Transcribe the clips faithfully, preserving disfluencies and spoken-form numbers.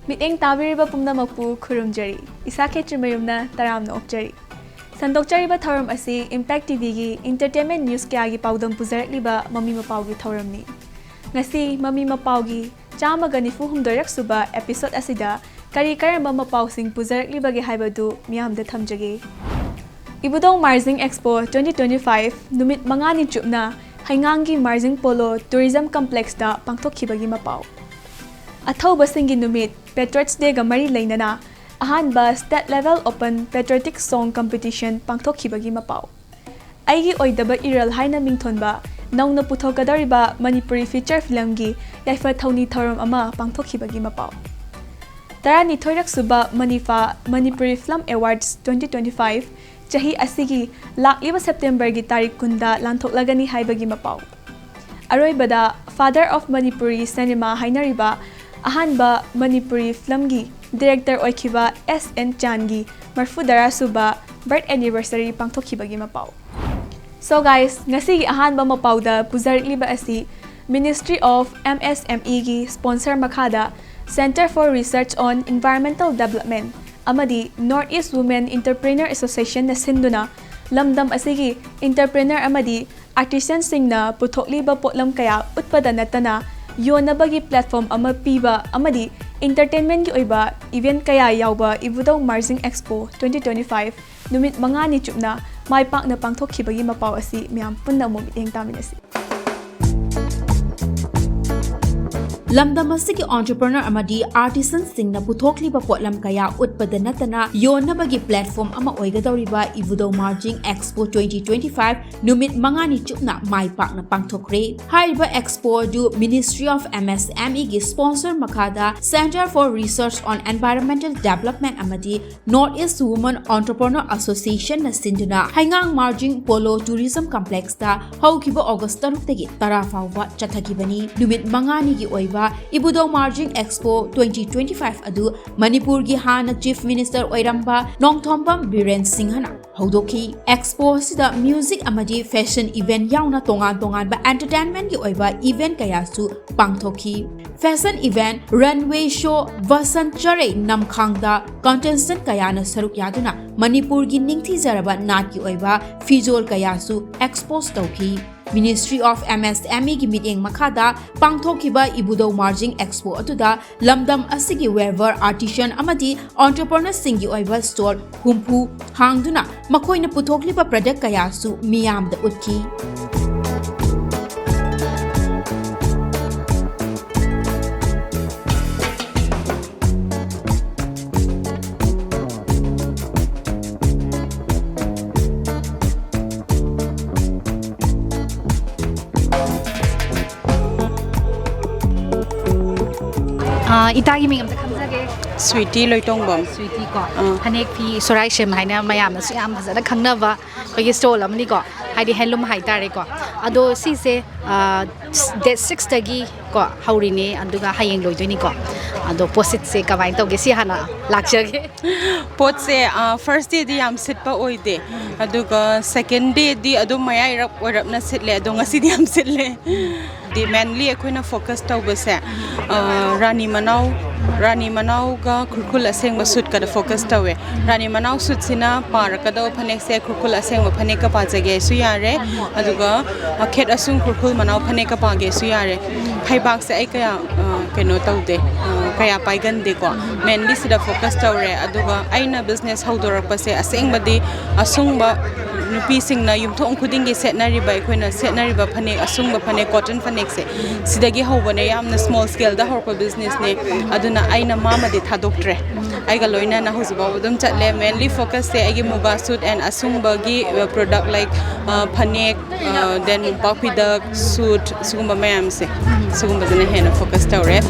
ꯃꯤꯠꯌꯦꯡ ꯇꯥꯕꯤꯔꯤꯕ ꯄꯨꯝꯅꯃꯛꯄꯨ ꯈꯨꯔꯨꯝꯖꯔꯤ꯫ ꯏꯁꯥ ꯈꯦꯇ꯭ꯔꯤꯃꯌꯨꯝꯅ ꯇꯔꯥꯝꯅ ꯑꯣꯛꯆꯔꯤ꯫ ꯁꯟꯗꯣꯛꯆꯔꯤꯕ ꯊꯧꯔꯝ ꯑꯁꯤ Impact ꯇꯤꯚꯤꯒꯤ entertainment news ꯀꯌꯥꯒꯤ ꯄꯥꯎꯗꯝ ꯄꯨꯖꯔꯛꯂꯤꯕ ꯃꯃꯤ ꯃꯄꯥꯎꯒꯤ ꯊꯧꯔꯝꯅꯤ꯫ ꯉꯁꯤ ꯃꯃꯤ ꯃꯄꯥꯎꯒꯤ ꯆꯥꯝꯃꯒ ꯅꯤꯐꯨ ꯍꯨꯝꯗꯣꯏꯔꯛ ꯁꯨꯕ episode ꯑꯁꯤꯗ ꯀꯔꯤ ꯀꯔꯝꯕ ꯃꯄꯥꯎꯁꯤꯡ ꯄꯨꯖꯔꯛꯂꯤꯕꯒꯦ ꯍꯥꯏꯕꯗꯨ ꯃꯤꯌꯥꯝꯗ ꯊꯝꯖꯒꯦ꯫ ꯏꯕꯨꯙꯧ Marjing Expo twenty twenty five ꯅꯨꯃꯤꯠ ꯃꯉꯥꯅꯤ ꯆꯨꯞꯅ ꯍꯩꯉꯥꯡꯒꯤ ꯃꯥꯔꯖꯤꯡ ꯄꯣꯂꯣ Tourism Complexꯇ ꯄꯥꯡꯊꯣꯛꯈꯤꯕꯒꯤ ꯃꯄꯥꯎ꯫ ꯑꯊꯧꯕꯁꯤꯡꯒꯤ ꯅꯨꯃꯤꯠ Patriots Dayꯒ ꯃꯔꯤ ꯂꯩꯅꯅ ꯑꯍꯥꯟꯕ State Level Open Patriotic Song Competition ꯄꯥꯡꯊꯣꯛꯈꯤꯕꯒꯤ ꯃꯄꯥꯎ꯫ ꯑꯩꯒꯤ ꯑꯣꯏꯗꯕ ꯏꯔꯜ ꯍꯥꯏꯅ ꯃꯤꯡꯊꯣꯟꯕ ꯅꯧꯅ ꯄꯨꯊꯣꯛꯀꯗꯧꯔꯤꯕ ꯃꯅꯤꯄꯨꯔꯤ feature filmꯒꯤ ꯌꯥꯏꯐ ꯊꯧꯅꯤ ꯊꯧꯔꯝ ꯑꯃ ꯄꯥꯡꯊꯣꯛꯈꯤꯕꯒꯤ ꯃꯄꯥꯎ꯫ ꯇꯔꯥꯅꯤꯊꯣꯏꯔꯛ ꯁꯨꯕ ꯃꯅꯤꯐꯥ Manipuri Film Awards twenty twenty five ꯆꯍꯤ ꯑꯁꯤꯒꯤ ꯂꯥꯛꯂꯤꯕ Septemberꯒꯤ ꯇꯥꯔꯤꯛ ꯀꯨꯟꯗ ꯂꯥꯟꯊꯣꯛꯂꯒꯅꯤ ꯍꯥꯏꯕꯒꯤ ꯃꯄꯥꯎ꯫ ꯑꯔꯣꯏꯕꯗ Father of Manipuri Cinema ꯍꯥꯏꯅꯔꯤꯕ ꯑꯍꯥꯟꯕ ꯃꯅꯤꯄꯨꯔꯤ filmꯒꯤ director ꯑꯣꯏꯈꯤꯕ ꯑꯦꯁ ꯑꯦꯟ ꯆꯥꯟꯒꯤ ꯃꯔꯐꯨꯇꯔꯥ ꯁꯨꯕ birth anniversary ꯄꯥꯡꯊꯣꯛꯈꯤꯕꯒꯤ ꯃꯄꯥꯎ꯫ So guys, ꯉꯁꯤꯒꯤ ꯑꯍꯥꯟꯕ ꯃꯄꯥꯎꯗ ꯄꯨꯖꯔꯛꯂꯤꯕ ꯑꯁꯤ Ministry of MSMEꯒꯤ sponsor ꯃꯈꯥꯗ Centre for Research on Environmental Development ꯑꯃꯗꯤ North East Women Entrepreneur Associationꯅ ꯁꯤꯟꯗꯨꯅ ꯂꯝꯗꯝ ꯑꯁꯤꯒꯤ entrepreneur ꯑꯃꯗꯤ artisanꯁꯤꯡꯅ ꯄꯨꯊꯣꯛꯂꯤꯕ ꯄꯣꯠꯂꯝ ꯀꯌꯥ ꯎꯠꯄꯗ ꯅꯠꯇꯅ ꯌꯣꯟꯅꯕꯒꯤ platform ꯑꯃ ꯄꯤꯕ ꯑꯃꯗꯤ entertainmentꯒꯤ ꯑꯣꯏꯕ event ꯀꯌꯥ ꯌꯥꯎꯕ ꯏꯕꯨꯙꯧ Marjing Expo twenty twenty five ꯅꯨꯃꯤꯠ ꯃꯉꯥꯅꯤ ꯆꯨꯞꯅ ꯃꯥꯏ ꯄꯥꯛꯅ ꯄꯥꯡꯊꯣꯛꯈꯤꯕꯒꯤ ꯃꯄꯥꯎ ꯑꯁꯤ ꯃꯌꯥꯝ ꯄꯨꯟꯅ ꯑꯃꯨꯛ ꯃꯤꯠꯌꯦꯡ ꯇꯥꯃꯤꯟꯅꯁꯤ꯫ ꯂꯝꯗꯝ ꯑꯁꯤꯒꯤ entrepreneur ꯑꯃꯗꯤ artisanꯁꯤꯡꯅ ꯄꯨꯊꯣꯛꯂꯤꯕ ꯄꯣꯠꯂꯝ ꯀꯌꯥ ꯎꯠꯄꯗ ꯅꯠꯇꯅ ꯌꯣꯟꯅꯕꯒꯤ platform ꯑꯃ ꯑꯣꯏꯒꯗꯧꯔꯤꯕ ꯏꯕꯨꯙꯧ Marjing Expo twenty twenty five ꯅꯨꯃꯤꯠ ꯃꯉꯥꯅꯤ ꯆꯨꯞꯅ ꯃꯥꯏ ꯄꯥꯛꯅ ꯄꯥꯡꯊꯣꯛꯈ꯭ꯔꯦ꯫ ꯍꯥꯏꯔꯤꯕ Expo ꯑꯗꯨ Ministry of MSMEꯒꯤ sponsor ꯃꯈꯥꯗ Centre for Research on Environmental Development ꯑꯃꯗꯤ North East Women Entrepreneur Associationꯅ ꯁꯤꯟꯗꯨꯅ ꯍꯩꯉꯥꯡ ꯃꯥꯔꯖꯤꯡ ꯄꯣꯂꯣ Tourism Complexꯇ ꯍꯧꯈꯤꯕ August ꯇꯔꯨꯛꯇꯒꯤ ꯇꯔꯥ ꯐꯥꯎꯕ ꯆꯠꯊꯈꯤꯕꯅꯤ꯫ ꯅꯨꯃꯤꯠ ꯃꯉꯥꯅꯤꯒꯤ ꯑꯣꯏꯕ ꯏꯕꯨꯙꯧ Marjing expo twenty twenty five ꯑꯗꯨ ꯃꯅꯤꯄꯨꯔꯒꯤ ꯍꯥꯟꯅ ꯆꯤꯐ ꯃꯤꯅꯤꯁꯇꯔ ꯑꯣꯏꯔꯝꯕ ꯅꯣꯡꯊꯣꯝꯕꯝ ꯕꯤꯔꯦꯟ ꯁꯤꯡꯍꯅ ꯍꯧꯗꯣꯛꯈꯤ꯫ ꯑꯦꯛꯁꯄꯣ ꯑꯁꯤꯗ ꯃ꯭ꯌꯨꯖꯤꯛ ꯑꯃꯗꯤ ꯐꯦꯁꯟ ꯏꯚꯦꯟꯠ ꯌꯥꯎꯅ ꯇꯣꯉꯥꯟ ꯇꯣꯉꯥꯟꯕ ꯑꯦꯟꯇꯔꯇꯦꯟꯃꯦꯟꯠꯀꯤ ꯑꯣꯏꯕ ꯏꯚꯦꯟꯠ ꯀꯌꯥꯁꯨ ꯄꯥꯡꯊꯣꯛꯈꯤ꯫ ꯐꯦꯁꯟ ꯏꯚꯦꯟꯠ, ꯔꯟꯋꯦ ꯁꯣ, ꯚꯁꯟ ꯆꯔꯩ ꯅꯝꯈꯥꯡꯗ ꯀꯟꯇꯦꯁꯇꯦꯟꯠ ꯀꯌꯥꯅ ꯁꯔꯨꯛ ꯌꯥꯗꯨꯅ ꯃꯅꯤꯄꯨꯔꯒꯤ ꯅꯤꯡꯊꯤꯖꯔꯕ ꯅꯥꯠꯀꯤ ꯑꯣꯏꯕ ꯐꯤꯖꯣꯜ ꯀꯌꯥꯁꯨ ꯑꯦꯛꯁꯄꯣꯖ ꯇꯧꯈꯤ꯫ Ministry of MSMEꯒꯤ ꯃꯤꯠꯌꯦꯡ ꯃꯈꯥꯗ ꯄꯥꯡꯊꯣꯛꯈꯤꯕ ꯏꯕꯨꯙꯧ ꯃꯥꯔꯖꯤꯡ ꯑꯦꯛꯁꯄꯣ ꯑꯗꯨꯗ ꯂꯝꯗꯝ ꯑꯁꯤꯒꯤ ꯋꯦꯚꯔ, ꯑꯥꯔꯇꯤꯁꯥꯟ ꯑꯃꯗꯤ ꯑꯣꯟꯇꯔꯄ꯭ꯔꯤꯅꯔꯁꯤꯡꯒꯤ ꯑꯣꯏꯕ ꯁ꯭ꯇꯣꯜ ꯍꯨꯝꯐꯨ ꯍꯥꯡꯗꯨꯅ ꯃꯈꯣꯏꯅ ꯄꯨꯊꯣꯛꯂꯤꯕ ꯄ꯭ꯔꯗꯛ ꯀꯌꯥꯁꯨ ꯃꯤꯌꯥꯝꯗ ꯎꯠꯈꯤ꯫ ꯑꯥ, ꯏꯇꯥꯒꯤ ꯃꯤꯡ ꯑꯝꯇ ꯈꯪꯖꯒꯦ꯫ ꯁ꯭ꯋꯤꯇꯤ ꯂꯣꯏꯇꯣꯡꯕꯝ꯫ ꯁ꯭ꯋꯤꯇꯤ ꯀꯣ꯫ ꯑꯥ꯫ ꯐꯅꯦꯛ ꯐꯤ ꯁꯣꯔꯥꯏ ꯁꯦꯝ ꯍꯥꯏꯅ ꯃꯌꯥꯝꯅꯁꯨ ꯌꯥꯝ ꯐꯖꯅ ꯈꯪꯅꯕ ꯑꯩꯈꯣꯏꯒꯤ ꯁ꯭ꯇꯣꯜ ꯑꯃꯅꯤꯀꯣ, ꯍꯥꯏꯗꯤ ꯍꯦꯟꯂꯨꯝ ꯍꯥꯏꯇꯥꯔꯦꯀꯣ꯫ ꯑꯗꯣ ꯁꯤꯁꯦ, ꯑꯥ, ꯗꯦꯠ ꯁꯤꯛꯁꯇꯒꯤ ꯀꯣ ꯍꯧꯔꯤꯅꯦ, ꯑꯗꯨꯒ ꯍꯌꯦꯡ ꯂꯣꯏꯗꯣꯏꯅꯤꯀꯣ꯫ ꯑꯗꯣ ꯄꯣꯠꯁꯤꯠꯁꯦ ꯀꯃꯥꯏꯅ ꯇꯧꯒꯦ? ꯁꯤ ꯍꯥꯟꯅ ꯂꯥꯛꯆꯒꯦ꯫ ꯄꯣꯠꯁꯦ, ꯑꯥ, ꯐꯥꯔꯁ ꯗꯦꯗꯤ ꯌꯥꯝ ꯁꯤꯠꯄ ꯑꯣꯏꯗꯦ, ꯑꯗꯨꯒ ꯁꯦꯀꯦꯟ ꯗꯦꯗꯤ ꯑꯗꯨꯝ ꯃꯌꯥꯏꯔꯞ ꯑꯣꯏꯔꯞꯅ ꯁꯤꯠꯂꯦ, ꯑꯗꯣ ꯉꯁꯤꯗꯤ ꯌꯥꯝ ꯁꯤꯠꯂꯦ꯫ ꯗꯤ ꯃꯦꯟꯂꯤ ꯑꯩꯈꯣꯏꯅ ꯐꯣꯀꯁ ꯇꯧꯕꯁꯦ, ꯑꯥ, ꯔꯥꯅꯤ ꯃꯅꯥꯎ, ꯔꯥꯅꯤ ꯃꯅꯥꯎꯒ ꯈꯨꯔꯈꯨꯜ ꯑꯁꯦꯡꯕ ꯁꯨꯠꯀꯗ ꯐꯣꯀꯁ ꯇꯧꯋꯦ꯫ ꯔꯥꯅꯤ ꯃꯅꯥꯎ ꯁꯨꯠꯁꯤꯅ ꯄꯥꯔꯛꯀꯗꯕ ꯐꯅꯦꯛꯁꯦ ꯈꯨꯔꯈꯨꯜ ꯑꯁꯦꯡꯕ ꯐꯅꯦꯛꯀ ꯄꯥꯖꯒꯦ ꯍꯥꯏꯁꯨ ꯌꯥꯔꯦ, ꯑꯗꯨꯒ ꯈꯦꯠ ꯑꯁꯨꯡ ꯈꯨꯔꯈꯨꯜ ꯃꯅꯥꯎ ꯐꯅꯦꯛꯀ ꯄꯥꯒꯦꯁꯨ ꯌꯥꯔꯦ꯫ ꯐꯩꯕꯥꯛꯁꯦ ꯑꯩ ꯀꯌꯥ, ꯑ, ꯀꯩꯅꯣ ꯇꯧꯗꯦ, ꯑ, ꯀꯌꯥ ꯄꯥꯏꯒꯟꯗꯦꯀꯣ꯫ ꯃꯦꯟꯂꯤ ꯁꯤꯗ ꯐꯣꯀꯁ ꯇꯧꯔꯦ꯫ ꯑꯗꯨꯒ ꯑꯩꯅ ꯕꯤꯖꯤꯅꯦꯁ ꯍꯧꯗꯣꯔꯛꯄꯁꯦ ꯑꯁꯦꯡꯕꯗꯤ ꯑꯁꯨꯡꯕ ꯅꯨꯄꯤꯁꯤꯡꯅ ꯌꯨꯝꯊꯣꯡ ꯈꯨꯗꯤꯡꯒꯤ ꯁꯦꯠꯅꯔꯤꯕ, ꯑꯩꯈꯣꯏꯅ ꯁꯦꯠꯅꯔꯤꯕ ꯐꯅꯦꯛ, ꯑꯁꯨꯡꯕ ꯐꯅꯦꯛ, ꯀꯣꯇꯟ ꯐꯅꯦꯛꯁꯦ ꯁꯤꯗꯒꯤ ꯍꯧꯕꯅꯦ꯫ ꯌꯥꯝꯅ ꯁ꯭ꯃꯣꯜ ꯁ꯭ꯀꯦꯜꯗ ꯍꯧꯔꯛꯄ ꯕꯤꯖꯤꯅꯦꯁꯅꯦ꯫ ꯑꯗꯨꯅ ꯑꯩꯅ ꯃꯥꯃꯗꯤ ꯊꯥꯗꯣꯛꯇ꯭ꯔꯦ꯫ ꯑꯩꯒ ꯂꯣꯏꯅꯅ ꯍꯧꯖꯤꯛꯐꯥꯎ ꯑꯗꯨꯝ ꯆꯠꯂꯦ꯫ ꯃꯦꯟꯂꯤ ꯐꯣꯀꯁꯁꯦ ꯑꯩꯒꯤ ꯃꯨꯒꯥ ꯁꯨꯠ ꯑꯦꯟ ꯑꯁꯨꯡꯕꯒꯤ, ꯑ, ꯄ꯭ꯔꯗꯛ ꯂꯥꯏꯛ, ꯑ, ꯐꯅꯦꯛ, ꯑ, ꯗꯦꯟ ꯃꯣꯝꯄꯥꯛ ꯐꯤꯗꯛ, ꯁꯨꯠ, ꯁꯤꯒꯨꯝꯕ ꯃꯌꯥꯝꯁꯦ, ꯁꯤꯒꯨꯝꯕꯗꯅ ꯍꯦꯟꯅ ꯐꯣꯀꯁ ꯇꯧꯔꯦ꯫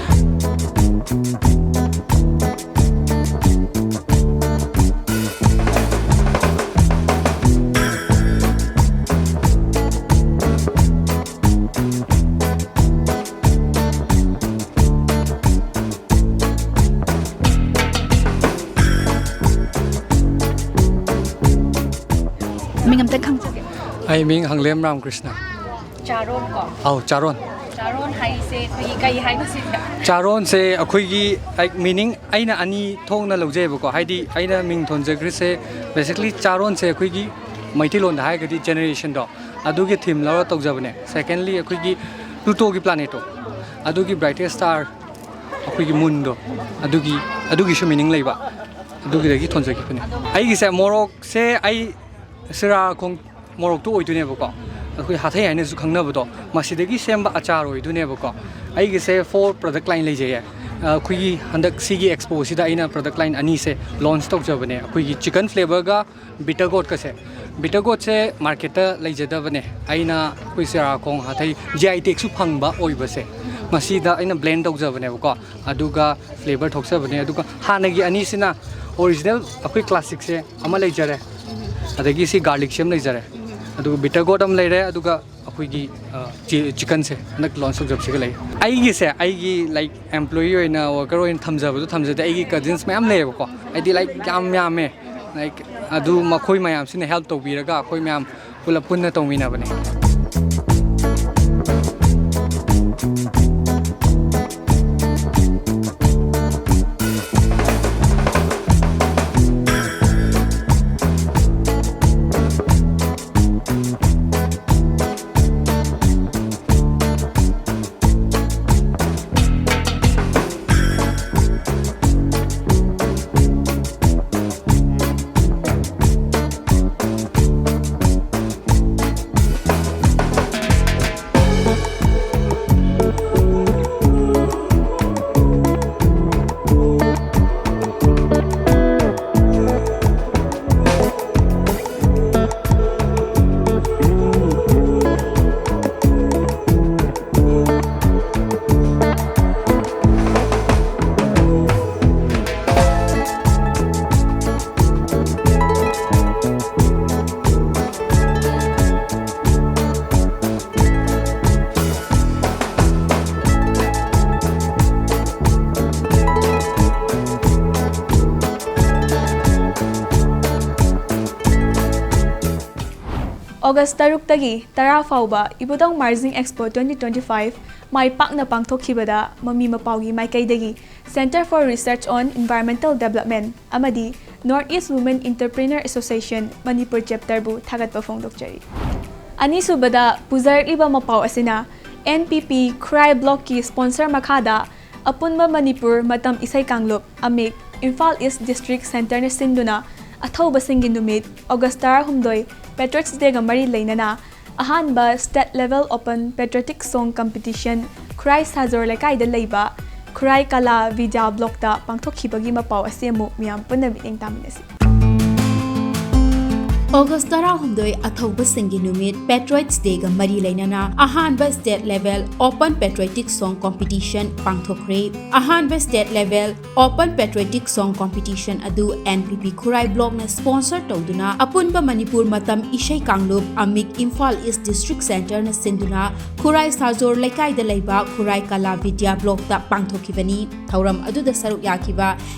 ꯑꯝꯇ ꯈꯪꯖꯒꯦ꯫ ꯑꯩ ꯃꯤꯡ ꯍꯪꯂꯦꯝ ꯔꯥꯃꯀ꯭ꯔꯤꯁꯅ꯫ ꯆꯥꯔꯣꯟ ꯀꯣ꯫ ꯑꯧ, ꯆꯥꯔꯣꯟ꯫ ꯆꯥꯔꯣꯟ ꯍꯥꯏꯁꯦ ꯑꯩꯈꯣꯏꯒꯤ ꯀꯩ ꯍꯥꯏꯅꯣ ꯁꯤꯗ? ꯆꯥꯔꯣꯟꯁꯦ ꯑꯩꯈꯣꯏꯒꯤ, like, meaning ꯑꯩꯅ ꯑꯅꯤ ꯊꯣꯛꯅ ꯂꯧꯖꯩꯑꯕꯀꯣ꯫ ꯍꯥꯏꯗꯤ ꯑꯩꯅ ꯃꯤꯡ ꯊꯣꯟꯖꯈ꯭ꯔꯤꯁꯦ, basically ꯆꯥꯔꯣꯟꯁꯦ ꯑꯩꯈꯣꯏꯒꯤ ꯃꯩꯇꯩꯂꯣꯟꯗ ꯍꯥꯏꯔꯒꯗꯤ generationꯗꯣ, ꯑꯗꯨꯒꯤ theme ꯂꯧꯔ ꯇꯧꯖꯕꯅꯦ꯫ Secondly, ꯑꯩꯈꯣꯏꯒꯤ Plutoꯒꯤ planetꯇꯣ, ꯑꯗꯨꯒꯤ brightest star ꯑꯩꯈꯣꯏꯒꯤ moonꯗꯣ, ꯑꯗꯨꯒꯤ, ꯑꯗꯨꯒꯤꯁꯨ meaning ꯂꯩꯕ, ꯑꯗꯨꯒꯤꯗꯒꯤ ꯊꯣꯟꯖꯈꯤꯕꯅꯦ꯫ ꯑꯩꯒꯤꯁꯦ ꯃꯣꯔꯣꯛꯁꯦ ꯑꯩ ꯁꯤꯔꯥꯈꯣꯡ ꯃꯣꯔꯣꯛꯇꯣ ꯑꯣꯏꯗꯣꯏꯅꯦꯕꯀꯣ, ꯑꯩꯈꯣꯏ ꯍꯥꯊꯩ ꯍꯥꯏꯅꯁꯨ ꯈꯪꯅꯕꯗꯣ, ꯃꯁꯤꯗꯒꯤ ꯁꯦꯝꯕ ꯑꯆꯥꯔ ꯑꯣꯏꯗꯣꯏꯅꯦꯕꯀꯣ꯫ ꯑꯩꯒꯤꯁꯦ four product line ꯂꯩꯖꯩꯌꯦ꯫ ꯑꯩꯈꯣꯏꯒꯤ ꯍꯟꯗꯛ ꯁꯤꯒꯤ expoꯁꯤꯗ ꯑꯩꯅ product line ꯑꯅꯤꯁꯦ launch ꯇꯧꯖꯕꯅꯦ, ꯑꯩꯈꯣꯏꯒꯤ chicken flavorꯒ bitter gourdꯀꯁꯦ꯫ Bitter gourdꯁꯦ marketꯇ ꯂꯩꯖꯗꯕꯅꯦ, ꯑꯩꯅ ꯑꯩꯈꯣꯏ ꯁꯤꯔꯥꯈꯣꯡ ꯍꯥꯊꯩ G I tagꯁꯨ ꯐꯪꯕ ꯑꯣꯏꯕꯁꯦ, ꯃꯁꯤꯗ ꯑꯩꯅ blend ꯇꯧꯖꯕꯅꯦꯕꯀꯣ, ꯑꯗꯨꯒ flavor ꯊꯣꯛꯆꯕꯅꯦ꯫ ꯑꯗꯨꯒ ꯍꯥꯟꯅꯒꯤ ꯑꯅꯤꯁꯤꯅ original ꯑꯩꯈꯣꯏ classicꯁꯦ ꯑꯃ ꯂꯩꯖꯔꯦ, ꯑꯗꯒꯤ ꯁꯤ garlicꯁꯦ ꯑꯃ ꯂꯩꯖꯔꯦ, ꯑꯗꯨꯒ bitter gourd ꯑꯃ ꯂꯩꯔꯦ, ꯑꯗꯨꯒ ꯑꯩꯈꯣꯏꯒꯤ, ꯑ, ꯆꯤ-, chickenꯁꯦ ꯍꯟꯗꯛ launch ꯇꯧꯖꯕꯁꯤꯒ ꯂꯩ꯫ ꯑꯩꯒꯤꯁꯦ, ꯑꯩꯒꯤ, like, employee ꯑꯣꯏꯅ, worker ꯑꯣꯏꯅ ꯊꯝꯖꯕꯗꯣ ꯊꯝꯖꯗꯦ, ꯑꯩꯒꯤ cousins ꯃꯌꯥꯝ ꯂꯩꯌꯦꯕꯀꯣ, ꯍꯥꯏꯗꯤ, like, ꯌꯥꯝ ꯌꯥꯝꯃꯦ꯫ Like, ꯑꯗꯨ ꯃꯈꯣꯏ ꯃꯌꯥꯝꯁꯤꯅ help ꯇꯧꯕꯤꯔꯒ ꯑꯩꯈꯣꯏ ꯃꯌꯥꯝ ꯄꯨꯂꯞ ꯄꯨꯟꯅ ꯇꯧꯃꯤꯟꯅꯕꯅꯦ꯫ ꯑꯣꯒꯁ ꯇꯔꯨꯛꯇꯒꯤ ꯇꯔꯥ ꯐꯥꯎꯕ ꯏꯕꯨꯙꯧ Marjing expo twenty twenty five ꯃꯥꯏ ꯄꯥꯛꯅ ꯄꯥꯡꯊꯣꯛꯈꯤꯕꯗ ꯃꯃꯤ ꯃꯄꯥꯎꯒꯤ ꯃꯥꯏꯀꯩꯗꯒꯤ Centre for Research on Environmental Development ꯑꯃꯗꯤ North East Women Entrepreneur Association Manipur Chapterꯕꯨ ꯊꯥꯒꯠꯄ ꯐꯣꯡꯗꯣꯛꯆꯔꯤ꯫ ꯑꯅꯤꯁꯨꯕꯗ ꯄꯨꯖꯔꯛꯂꯤꯕ ꯃꯄꯥꯎ ꯑꯁꯤꯅ N P P ꯈꯨꯔꯥꯏ ꯕ꯭ꯂꯣꯛꯀꯤ ꯁ꯭ꯄꯣꯟꯁꯔ ꯃꯈꯥꯗ ꯑꯄꯨꯟꯕ ꯃꯅꯤꯄꯨꯔ ꯃꯇꯝ ꯏꯁꯩ ꯀꯥꯡꯂꯨꯞ ꯑꯃꯤꯛ ꯏꯝꯐꯥꯜ ꯏꯁ ꯗꯤꯁꯇ꯭ꯔꯤꯛ ꯁꯦꯟꯇꯔꯅ ꯁꯤꯟꯗꯨꯅ ꯑꯊꯧꯕꯁꯤꯡꯒꯤ ꯅꯨꯃꯤꯠ ꯑꯣꯒꯁ ꯇꯔꯥꯍꯨꯝꯗꯣꯏ Patriots Dayꯒ ꯃꯔꯤ ꯂꯩꯅꯅ ꯑꯍꯥꯟꯕ State Level Open Patriotic Song Competition ꯈꯨꯔꯥꯏ ꯁꯥꯖꯣꯔ ꯂꯩꯀꯥꯏꯗ ꯂꯩꯕ ꯈꯨꯔꯥꯏ ꯀꯂꯥ ꯕꯤꯗ꯭ꯌꯥ ꯕ꯭ꯂꯣꯛꯇ ꯄꯥꯡꯊꯣꯛꯈꯤꯕꯒꯤ ꯃꯄꯥꯎ ꯑꯁꯤ ꯑꯃꯨꯛ ꯃꯤꯌꯥꯝ ꯄꯨꯟꯅ ꯃꯤꯠꯌꯦꯡ ꯇꯥꯃꯤꯟꯅꯁꯤ꯫ ꯑꯣꯒꯁ ꯇꯔꯥꯍꯨꯝꯗꯣꯏ ꯑꯊꯧꯕꯁꯤꯡꯒꯤ ꯅꯨꯃꯤꯠ Patriots Dayꯒ ꯃꯔꯤ ꯂꯩꯅꯅ ꯑꯍꯥꯟꯕ State Level Open Patriotic Song Competition ꯄꯥꯡꯊꯣꯛꯈ꯭ꯔꯦ꯫ ꯑꯍꯥꯟꯕ State Level Open Patriotic Song Competition ꯑꯗꯨ N P P ꯈꯨꯔꯥꯏ ꯕ꯭ꯂꯣꯛꯅ ꯁ꯭ꯄꯣꯟꯁꯔ ꯇꯧꯗꯨꯅ ꯑꯄꯨꯟꯕ ꯃꯅꯤꯄꯨꯔ ꯃꯇꯝ ꯏꯁꯩ ꯀꯥꯡꯂꯨꯞ ꯑꯃꯤꯛ ꯏꯝꯐꯥꯜ ꯏꯁ ꯗꯤꯁꯇ꯭ꯔꯤꯛ ꯁꯦꯟꯇꯔꯅ ꯁꯤꯟꯗꯨꯅ ꯈꯨꯔꯥꯏ ꯁꯥꯖꯣꯔ ꯂꯩꯀꯥꯏꯗ ꯂꯩꯕ ꯈꯨꯔꯥꯏ ꯀꯂꯥ ꯕꯤꯗ꯭ꯌꯥ ꯕ꯭ꯂꯣꯛꯇ ꯄꯥꯡꯊꯣꯛꯈꯤꯕꯅꯤ꯫ ꯊꯧꯔꯝ ꯑꯗꯨꯗ ꯁꯔꯨꯛ ꯌꯥꯈꯤꯕ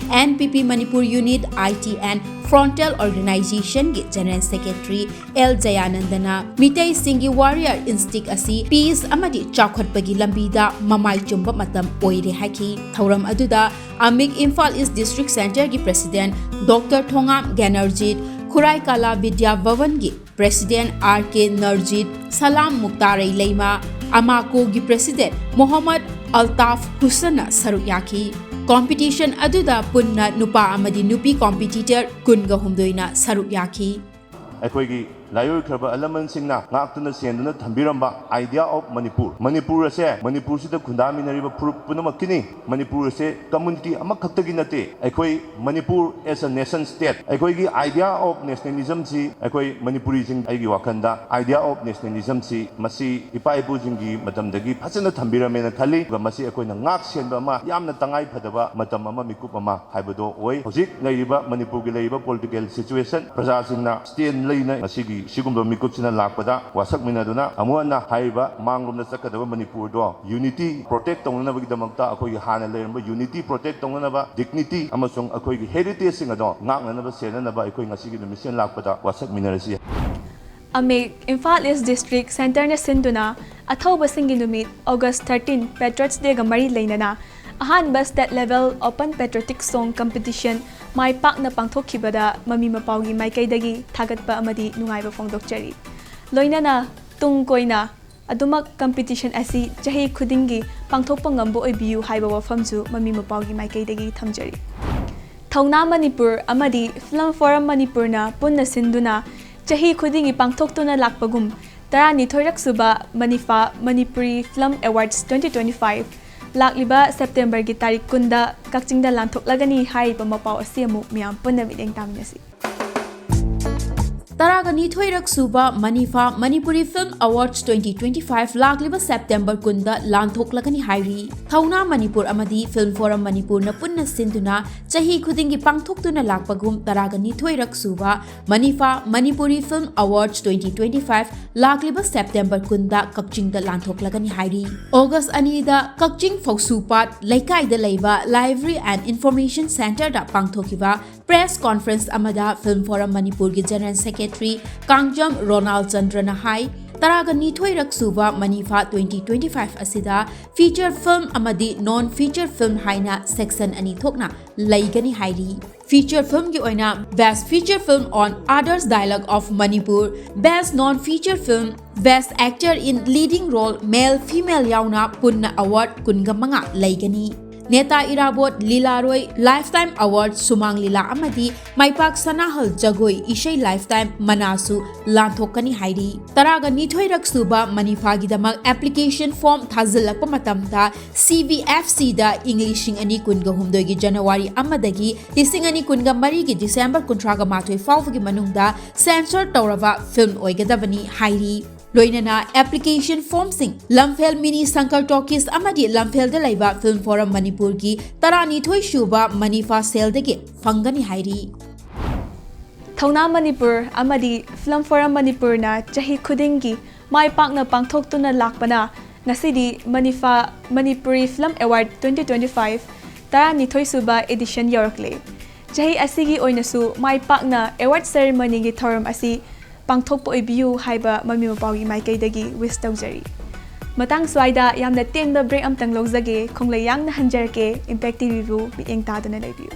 N P P Manipur Unit I T and Frontal Organizationꯒꯤ General Secretary L ꯖꯌꯥꯅꯟꯗꯅ ꯃꯤꯇꯩꯁꯤꯡꯒꯤ warrior instinct ꯑꯁꯤ peace ꯑꯃꯗꯤ ꯆꯥꯎꯈꯠꯄꯒꯤ ꯂꯝꯕꯤꯗ ꯃꯃꯥꯏ ꯆꯨꯝꯕ ꯃꯇꯝ ꯑꯣꯏꯔꯦ ꯍꯥꯏꯈꯤ꯫ ꯊꯧꯔꯝ ꯑꯗꯨꯗ ꯑꯃꯤꯛ ꯏꯝꯐꯥꯜ ꯏꯁ ꯗꯤꯁꯇ꯭ꯔꯤꯛ ꯁꯦꯟꯇꯔꯒꯤ ꯄ꯭ꯔꯦꯁꯤꯗꯦꯟꯠ ꯗꯣꯛꯇꯔ ꯊꯣꯉꯥꯝ ꯒ꯭ꯌꯥꯅꯔꯖꯤꯠ, ꯈꯨꯔꯥꯏ ꯀꯂꯥ ꯕꯤꯗ꯭ꯌꯥ ꯚꯕꯟꯒꯤ ꯄ꯭ꯔꯦꯁꯤꯗꯦꯟꯠ R K ꯅꯔꯖꯤꯠ, ꯁꯂꯥꯝ ꯃꯨꯛꯇꯥꯔꯩ ꯂꯩꯃ, ꯑꯃꯥꯀꯣꯒꯤ ꯄ꯭ꯔꯦꯁꯤꯗꯦꯟꯠ ꯃꯣꯍꯝꯃꯗ ꯑꯜꯇꯥꯐ ꯍꯨꯁꯟꯅ ꯁꯔꯨꯛ ꯌꯥꯈꯤ꯫ ꯀꯣꯝꯄꯤꯇꯤꯁꯟ ꯑꯗꯨꯗ ꯄꯨꯟꯅ ꯅꯨꯄꯥ ꯑꯃꯗꯤ ꯅꯨꯄꯤ ꯀꯣꯝꯄꯤꯇꯤꯇꯔ ꯀꯨꯟꯒ ꯍꯨꯝꯗꯣꯏꯅ ꯁꯔꯨꯛ ꯌꯥꯈꯤ꯫ ꯑꯩꯈꯣꯏꯒꯤ ꯂꯥꯏꯑꯣꯏꯈ꯭ꯔꯕ ꯑꯍꯜ ꯂꯃꯟꯁꯤꯡꯅ ꯉꯥꯛꯇꯨꯅ ꯁꯦꯟꯗꯨꯅ ꯊꯝꯕꯤꯔꯝꯕ Idea of Manipur, ꯃꯅꯤꯄꯨꯔ ꯑꯁꯦ, ꯃꯅꯤꯄꯨꯔꯁꯤꯗ ꯈꯨꯟꯗꯥꯃꯤꯟꯅꯔꯤꯕ ꯐꯨꯔꯨꯞ ꯄꯨꯝꯅꯃꯛꯀꯤꯅꯤ꯫ ꯃꯅꯤꯄꯨꯔ ꯑꯁꯦ community ꯑꯃꯈꯛꯇꯒꯤ ꯅꯠꯇꯦ꯫ ꯑꯩꯈꯣꯏ Manipur as a nation state, ꯑꯩꯈꯣꯏꯒꯤ Idea of Nationalismꯁꯤ ꯑꯩꯈꯣꯏ ꯃꯅꯤꯄꯨꯔꯤꯁꯤꯡ, ꯑꯩꯒꯤ ꯋꯥꯈꯜꯗ Idea of Nationalismꯁꯤ ꯃꯁꯤ ꯏꯄꯥ ꯏꯄꯨꯁꯤꯡꯒꯤ ꯃꯇꯝꯗꯒꯤ ꯐꯖꯅ ꯊꯝꯕꯤꯔꯝꯃꯦꯅ ꯈꯜꯂꯤ꯫ ꯑꯗꯨꯒ ꯃꯁꯤ ꯑꯩꯈꯣꯏꯅ ꯉꯥꯛ ꯁꯦꯟꯕ ꯑꯃ, ꯌꯥꯝꯅ ꯇꯉꯥꯏ ꯐꯗꯕ ꯃꯇꯝ ꯑꯃ, ꯃꯤꯀꯨꯞ ꯑꯃ ꯍꯥꯏꯕꯗꯣ ꯑꯣꯏ꯫ ꯍꯧꯖꯤꯛ ꯂꯩꯔꯤꯕ ꯃꯅꯤꯄꯨꯔꯒꯤ ꯂꯩꯔꯤꯕ political situation, ꯄ꯭ꯔꯖꯥꯁꯤꯡꯅ stand ꯂꯩꯅ ꯉꯁꯤꯒꯤ ꯁꯤꯒꯨꯝꯕ ꯃꯤꯀꯨꯞꯁꯤꯅ ꯂꯥꯛꯄꯗ ꯋꯥꯁꯛꯃꯤꯟꯅꯗꯨꯅ ꯑꯃꯨꯛ ꯍꯟꯅ ꯍꯥꯏꯔꯤꯕ ꯃꯥꯡꯂꯣꯝꯗ ꯆꯠꯀꯗꯕ ꯃꯅꯤꯄꯨꯔꯗꯣ unity protect ꯇꯧꯅꯅꯕꯒꯤꯗꯃꯛꯇ ꯑꯩꯈꯣꯏꯒꯤ ꯍꯥꯟꯅ ꯂꯩꯔꯝꯕ unity protect ꯇꯧꯅꯅꯕ, dignity ꯑꯃꯁꯨꯡ ꯑꯩꯈꯣꯏꯒꯤ heritageꯁꯤꯡ ꯑꯗꯣ ꯉꯥꯛꯅꯅꯕ ꯁꯦꯟꯅꯅꯕ ꯑꯩꯈꯣꯏ ꯉꯁꯤꯒꯤ ꯅꯨꯃꯤꯠꯁꯤꯗ ꯂꯥꯛꯄꯗ ꯋꯥꯁꯛꯃꯤꯟꯅꯔꯁꯤ꯫ ꯑꯃꯦꯛ, ꯏꯝꯐꯥꯜ ꯏꯁ ꯗꯤꯁꯇ꯭ꯔꯤꯛ ꯁꯦꯟꯇꯔꯅ ꯁꯤꯟꯗꯨꯅ ꯑꯊꯧꯕꯁꯤꯡꯒꯤ ꯅꯨꯃꯤꯠ August thirteen Patriots Dayꯒ ꯃꯔꯤ ꯂꯩꯅꯅ ꯑꯍꯥꯟꯕ State Level Open Patriotic Song Competition ꯃꯥꯏ ꯄꯥꯛꯅ ꯄꯥꯡꯊꯣꯛꯈꯤꯕꯗ ꯃꯃꯤ ꯃꯄꯥꯎꯒꯤ ꯃꯥꯏꯀꯩꯗꯒꯤ ꯊꯥꯒꯠꯄ ꯑꯃꯗꯤ ꯅꯨꯡꯉꯥꯏꯕ ꯐꯣꯡꯗꯣꯛꯆꯔꯤ꯫ ꯂꯣꯏꯅꯅ ꯇꯨꯡ ꯀꯣꯏꯅ ꯑꯗꯨꯃꯛ competition ꯑꯁꯤ ꯆꯍꯤ ꯈꯨꯗꯤꯡꯒꯤ ꯄꯥꯡꯊꯣꯛꯄ ꯉꯝꯕ ꯑꯣꯏꯕꯤꯌꯨ ꯍꯥꯏꯕ ꯋꯥꯐꯝꯁꯨ ꯃꯃꯤ ꯃꯄꯥꯎꯒꯤ ꯃꯥꯏꯀꯩꯗꯒꯤ ꯊꯝꯖꯔꯤ꯫ ꯊꯧꯅꯥ ꯃꯅꯤꯄꯨꯔ ꯑꯃꯗꯤ Film Forum ꯃꯅꯤꯄꯨꯔꯅ ꯄꯨꯟꯅ ꯁꯤꯟꯗꯨꯅ ꯆꯍꯤ ꯈꯨꯗꯤꯡꯒꯤ ꯄꯥꯡꯊꯣꯛꯇꯨꯅ ꯂꯥꯛꯄꯒꯨꯝ ꯇꯔꯥꯅꯤꯊꯣꯏꯔꯛ ꯁꯨꯕ ꯃꯅꯤꯐꯥ Manipuri Film Awards twenty twenty-five ꯂꯥꯛꯂꯤꯕ Septemberꯒꯤ ꯇꯥꯔꯤꯛ ꯀꯨꯟꯗ ꯀꯛꯆꯤꯡꯗ ꯂꯥꯟꯊꯣꯛꯂꯒꯅꯤ ꯍꯥꯏꯔꯤꯕ ꯃꯄꯥꯎ ꯑꯁꯤ ꯑꯃꯨꯛ ꯃꯤꯌꯥꯝ ꯄꯨꯟꯅ ꯃꯤꯠꯌꯦꯡ ꯇꯥꯃꯤꯟꯅꯁꯤ꯫ ꯇꯔꯥꯒ ꯅꯤꯊꯣꯏꯔꯛ ꯁꯨꯕ ꯃꯅꯤꯐꯥ Manipuri Film Awards twenty twenty-five ꯂꯥꯛꯂꯤꯕ September ꯀꯨꯟꯗ ꯂꯥꯟꯊꯣꯛꯂꯒꯅꯤ ꯍꯥꯏꯔꯤ꯫ ꯊꯧꯅꯥ ꯃꯅꯤꯄꯨꯔ ꯑꯃꯗꯤ Film Forum ꯃꯅꯤꯄꯨꯔꯅ ꯄꯨꯟꯅ ꯁꯤꯟꯗꯨꯅ ꯆꯍꯤ ꯈꯨꯗꯤꯡꯒꯤ ꯄꯥꯡꯊꯣꯛꯇꯨꯅ ꯂꯥꯛꯄꯒꯨꯝ ꯇꯔꯥꯒ ꯅꯤꯊꯣꯏꯔꯛ ꯁꯨꯕ ꯃꯅꯤꯐꯥ Manipuri Film Awards twenty twenty-five ꯂꯥꯛꯂꯤꯕ September ꯀꯨꯟꯗ ꯀꯛꯆꯤꯡꯗ ꯂꯥꯟꯊꯣꯛꯂꯒꯅꯤ ꯍꯥꯏꯔꯤ꯫ August ꯑꯅꯤꯗ ꯀꯛꯆꯤꯡ ꯐꯧꯁꯨꯄꯥꯠ ꯂꯩꯀꯥꯏꯗ ꯂꯩꯕ Library and Information Centreꯗ ꯄꯥꯡꯊꯣꯛꯈꯤꯕ press conference ꯑꯃꯗ Film Forum ꯃꯅꯤꯄꯨꯔꯒꯤ General Secretary ꯀꯥꯡꯖꯝ ꯔꯣꯅꯥꯜ ꯆꯟꯗ꯭ꯔꯅ ꯍꯥꯏ, ꯇꯔꯥꯒ ꯅꯤꯊꯣꯏꯔꯛ ꯁꯨꯕ ꯃꯅꯤꯐꯥ twenty twenty-five ꯑꯁꯤꯗ feature film ꯑꯃꯗꯤ non feature film ꯍꯥꯏꯅ section ꯑꯅꯤ ꯊꯣꯛꯅ ꯂꯩꯒꯅꯤ ꯍꯥꯏꯔꯤ꯫ Feature filmꯒꯤ ꯑꯣꯏꯅ Best Feature Film on Adarsh Dialogue of Manipur, Best Non Feature Film, Best Actor in Leading Role Male Female ꯌꯥꯎꯅ ꯄꯨꯟꯅ award ꯀꯨꯟꯒ ꯃꯉꯥ ꯂꯩꯒꯅꯤ꯫ ꯅꯦꯇꯥ ꯏꯔꯥꯕꯣꯠ ꯂꯤꯂꯥꯔꯣꯏ Lifetime Award ꯁꯨꯃꯥꯡ ꯂꯤꯂꯥ ꯑꯃꯗꯤ ꯃꯥꯏꯄꯥꯛ ꯁꯅꯥꯍꯜ ꯖꯒꯣꯏ ꯏꯁꯩ Lifetime ꯃꯅꯥꯁꯨ ꯂꯥꯟꯊꯣꯛꯀꯅꯤ ꯍꯥꯏꯔꯤ꯫ ꯇꯔꯥꯒ ꯅꯤꯊꯣꯏꯔꯛ ꯁꯨꯕ ꯃꯅꯤꯐꯥꯒꯤꯗꯃꯛ application form ꯊꯥꯖꯤꯜꯂꯛꯄ ꯃꯇꯝꯗ CBFCꯗ ꯏꯪ ꯂꯤꯁꯤꯡ ꯑꯅꯤ ꯀꯨꯟꯒ ꯍꯨꯝꯗꯣꯏꯒꯤ January ꯑꯃꯗꯒꯤ ꯂꯤꯁꯤꯡ ꯑꯅꯤ ꯀꯨꯟꯒ ꯃꯔꯤꯒꯤ December ꯀꯨꯟꯊ꯭ꯔꯥꯒ ꯃꯥꯊꯣꯏ ꯐꯥꯎꯕꯒꯤ ꯃꯅꯨꯡꯗ censor ꯇꯧꯔꯕ film ꯑꯣꯏꯒꯗꯕꯅꯤ ꯍꯥꯏꯔꯤ꯫ ꯂꯣꯏꯅꯅ application formꯁꯤꯡ ꯂꯝꯐꯦꯜ Mini Shankar Talkies ꯑꯃꯗꯤ ꯂꯝꯐꯦꯜꯗ ꯂꯩꯕ Film Forum ꯃꯅꯤꯄꯨꯔꯒꯤ ꯇꯔꯥꯅꯤꯊꯣꯏ ꯁꯨꯕ ꯃꯅꯤꯐꯥ cellꯗꯒꯤ ꯐꯪꯒꯅꯤ ꯍꯥꯏꯔꯤ꯫ ꯊꯧꯅꯥ ꯃꯅꯤꯄꯨꯔ ꯑꯃꯗꯤ Film Forum ꯃꯅꯤꯄꯨꯔꯅ ꯆꯍꯤ ꯈꯨꯗꯤꯡꯒꯤ ꯃꯥꯏ ꯄꯥꯛꯅ ꯄꯥꯡꯊꯣꯛꯇꯨꯅ ꯂꯥꯛꯄꯅ ꯉꯁꯤꯗꯤ ꯃꯅꯤꯐꯥ Manipuri Film Award twenty twenty-five ꯇꯔꯥꯅꯤꯊꯣꯏ ꯁꯨꯕ edition ꯌꯧꯔꯛꯂꯦ꯫ ꯆꯍꯤ ꯑꯁꯤꯒꯤ ꯑꯣꯏꯅꯁꯨ ꯃꯥꯏ ꯄꯥꯛꯅ award ceremonyꯒꯤ ꯊꯧꯔꯝ ꯑꯁꯤ ꯄꯥꯡꯊꯣꯛꯄ ꯑꯣꯏꯕꯤꯌꯨ ꯍꯥꯏꯕ ꯃꯃꯤ ꯃꯄꯥꯎꯒꯤ ꯃꯥꯏꯀꯩꯗꯒꯤ wish ꯇꯧꯖꯔꯤ꯫ ꯃꯇꯥꯡ ꯁ꯭ꯋꯥꯏꯗ ꯌꯥꯝꯅ ꯇꯦꯟꯕ break ꯑꯝꯇꯪ ꯂꯧꯖꯒꯦ꯫ ꯈꯣꯡꯂꯩ ꯌꯥꯡꯅ ꯍꯟꯖꯔꯛꯀꯦ꯫ Impact TVꯕꯨ ꯃꯤꯠꯌꯦꯡ ꯇꯥꯗꯨꯅ ꯂꯩꯕꯤꯌꯨ꯫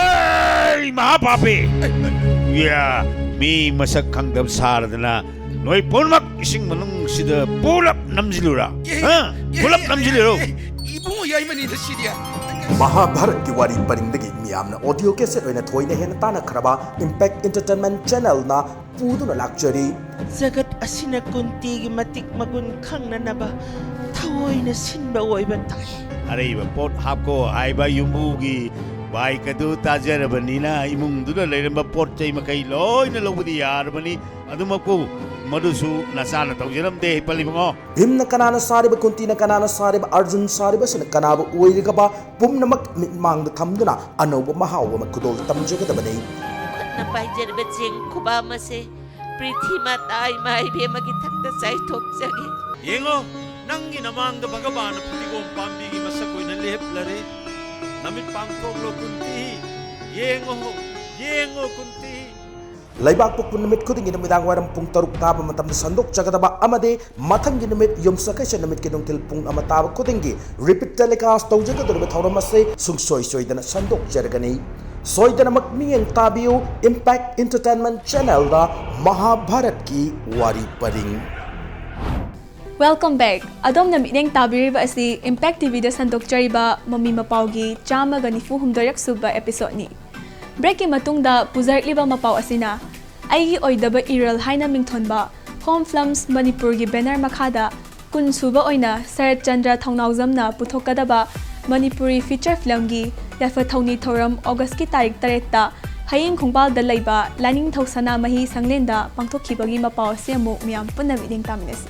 ꯑꯩ ꯃꯍꯥꯄꯥꯄꯤ! ꯌꯥ, ꯃꯤ ꯃꯁꯛ ꯈꯪꯗꯕ ꯁꯥꯔꯗꯅ ꯅꯣꯏ ꯄꯨꯝꯅꯃꯛ ꯏꯁꯤꯡ ꯃꯅꯨꯡꯁꯤꯗ ꯄꯨꯂꯞ ꯅꯝꯁꯤꯜꯂꯨꯔꯥ? ꯍꯥ? ꯄꯨꯂꯞ ꯅꯝꯁꯤꯜꯂꯨꯔꯣ? ꯏꯕꯨꯡꯉꯣ ꯌꯥꯏꯃꯅꯤꯗ ꯁꯤꯗꯤ꯫ ꯃꯍꯥꯚꯥꯔꯠꯀꯤ ꯋꯥꯔꯤ ꯄꯔꯤꯡꯗꯒꯤ ꯃꯤꯌꯥꯝꯅ audio cassette ꯑꯣꯏꯅ ꯊꯣꯏꯅ ꯍꯦꯟꯅ ꯇꯥꯟꯅꯈ꯭ꯔꯕ Impact Entertainment Channelꯅ ꯄꯨꯗꯨꯅ ꯂꯥꯛꯆꯔꯤ꯫ ꯖꯒꯠ ꯑꯁꯤꯅ ꯀꯨꯟꯇꯤꯒꯤ ꯃꯇꯤꯛ ꯃꯒꯨꯟ ꯈꯪꯅꯅꯕ ꯊꯑꯣꯏꯅ ꯁꯤꯟꯕ ꯑꯣꯏꯕ ꯇꯥꯏ꯫ ꯑꯔꯩꯕ ꯄꯣꯠ ꯍꯥꯞꯀꯣ ꯍꯥꯏꯕ ꯌꯨꯝꯕꯨꯒꯤ bike ꯑꯗꯨ ꯇꯥꯖꯔꯕꯅꯤꯅ ꯏꯃꯨꯡꯗꯨꯗ ꯂꯩꯔꯝꯕ ꯄꯣꯠ ꯆꯩ ꯃꯈꯩ ꯂꯣꯏꯅ ꯂꯧꯕꯗꯤ ꯌꯥꯔꯕꯅꯤ꯫ ꯑꯗꯨꯃꯛꯄꯨ ꯃꯗꯨꯁꯨ ꯅꯆꯥꯅ ꯇꯧꯖꯔꯝꯗꯦ ꯄꯜꯂꯤꯕꯉꯣ꯫ ꯚꯤꯝꯅ ꯀꯅꯥꯅ ꯁꯥꯔꯤꯕ, ꯀꯨꯟꯇꯤꯅ ꯀꯅꯥꯅ ꯁꯥꯔꯤꯕ, ꯑꯔꯖꯨꯟ ꯁꯥꯔꯤꯕꯁꯤꯅ ꯀꯅꯥꯕꯨ ꯑꯣꯏꯔꯤꯒꯕ ꯄꯨꯝꯅꯃꯛ ꯃꯤꯠꯃꯥꯡꯗ ꯊꯝꯗꯨꯅ ꯑꯅꯧꯕ ꯃꯍꯥꯎ ꯑꯃ ꯈꯨꯗꯣꯜ ꯇꯝꯖꯒꯗꯕꯅꯤ꯫ ꯈꯨꯠꯅ ꯄꯥꯏꯖꯔꯤꯕ ꯆꯦꯡ ꯈꯨꯕꯥꯝ ꯑꯁꯦ ꯄ꯭ꯔꯤꯊꯤ ꯃꯥꯇꯥ ꯏꯃꯥ ꯏꯕꯦꯝꯃꯒꯤ ꯊꯛꯇ ꯆꯥꯏꯊꯣꯛꯆꯒꯦ꯫ ꯌꯦꯡꯉꯣ, ꯅꯪꯒꯤ ꯅꯃꯥꯡꯗ ꯚꯒꯕꯥꯅ ꯐꯗꯤꯒꯣꯝ ꯄꯥꯝꯕꯤꯒꯤ ꯃꯁꯛ ꯑꯣꯏꯅ ꯂꯦꯞꯂꯔꯦ꯫ ꯅꯃꯤꯠ ꯄꯥꯡꯊꯣꯛꯂꯣ ꯀꯨꯟꯇꯤ, ꯌꯦꯡꯉꯣ, ꯌꯦꯡꯉꯣ ꯀꯨꯟꯇꯤ꯫ ꯂꯩꯕꯥꯛꯄꯣꯛꯄ ꯅꯨꯃꯤꯠ ꯈꯨꯗꯤꯡꯒꯤ ꯅꯨꯃꯤꯗꯥꯡ ꯋꯥꯏꯔꯝ ꯄꯨꯡ ꯇꯔꯨꯛ ꯇꯥꯕ ꯃꯇꯝꯗ ꯁꯟꯗꯣꯛꯆꯒꯗꯕ ꯑꯃꯗꯤ ꯃꯊꯪꯒꯤ ꯅꯨꯃꯤꯠ ꯌꯨꯝꯁꯀꯩꯁ ꯅꯨꯃꯤꯠꯀꯤ ꯅꯨꯡꯊꯤꯜ ꯄꯨꯡ ꯑꯃ ꯇꯥꯕ ꯈꯨꯗꯤꯡꯒꯤ repeat telecast ꯇꯧꯖꯒꯗꯧꯔꯤꯕ ꯊꯧꯔꯝ ꯑꯁꯤ ꯁꯨꯡꯁꯣꯏ ꯁꯣꯏꯗꯅ ꯁꯟꯗꯣꯛꯆꯔꯒꯅꯤ꯫ ꯁꯣꯏꯗꯅꯃꯛ ꯃꯤꯠꯌꯦꯡ ꯇꯥꯕꯤꯌꯨ Impact Entertainment Channelꯗ ꯃꯍꯥꯚꯥꯔꯠꯀꯤ ꯋꯥꯔꯤ ꯄꯔꯤꯡ꯫ Welcome back꯫ ꯑꯗꯣꯝꯅ ꯃꯤꯠꯌꯦꯡ ꯇꯥꯕꯤꯔꯤꯕ ꯑꯁꯤ Impact TVꯗ ꯁꯟꯗꯣꯛꯆꯔꯤꯕ ꯃꯃꯤ ꯃꯄꯥꯎꯒꯤ ꯆꯥꯝꯃꯒ ꯅꯤꯐꯨ ꯍꯨꯝꯗꯣꯏꯔꯛ ꯁꯨꯕ episodeꯅꯤ꯫ Breakꯀꯤ ꯃꯇꯨꯡꯗ ꯄꯨꯖꯔꯛꯂꯤꯕ ꯃꯄꯥꯎ ꯑꯁꯤꯅ ꯑꯩꯒꯤ ꯑꯣꯏꯗꯕ ꯏꯔꯜ ꯍꯥꯏꯅ ꯃꯤꯡꯊꯣꯟꯕ Home Films ꯃꯅꯤꯄꯨꯔꯒꯤ banner ꯃꯈꯥꯗ ꯀꯨꯟ ꯁꯨꯕ ꯑꯣꯏꯅ ꯁꯔꯠ ꯆꯟꯗ꯭ꯔ ꯊꯧꯅꯥꯎꯖꯝꯅ ꯄꯨꯊꯣꯛꯀꯗꯕ ꯃꯅꯤꯄꯨꯔꯤ feature filmꯒꯤ ꯌꯥꯏꯐ ꯊꯧꯅꯤ ꯊꯧꯔꯝ Augustꯀꯤ ꯇꯥꯔꯤꯛ ꯇꯔꯦꯠꯇ ꯍꯌꯤꯡ ꯈꯣꯡꯕꯥꯜꯗ ꯂꯩꯕ ꯂꯥꯏꯅꯤꯡꯊꯧ ꯁꯅꯥꯃꯍꯤ ꯁꯪꯂꯦꯟꯗ ꯄꯥꯡꯊꯣꯛꯈꯤꯕꯒꯤ ꯃꯄꯥꯎ ꯑꯁꯤ ꯑꯃꯨꯛ ꯃꯤꯌꯥꯝ ꯄꯨꯟꯅ ꯃꯤꯠꯌꯦꯡ ꯇꯥꯃꯤꯟꯅꯁꯤ꯫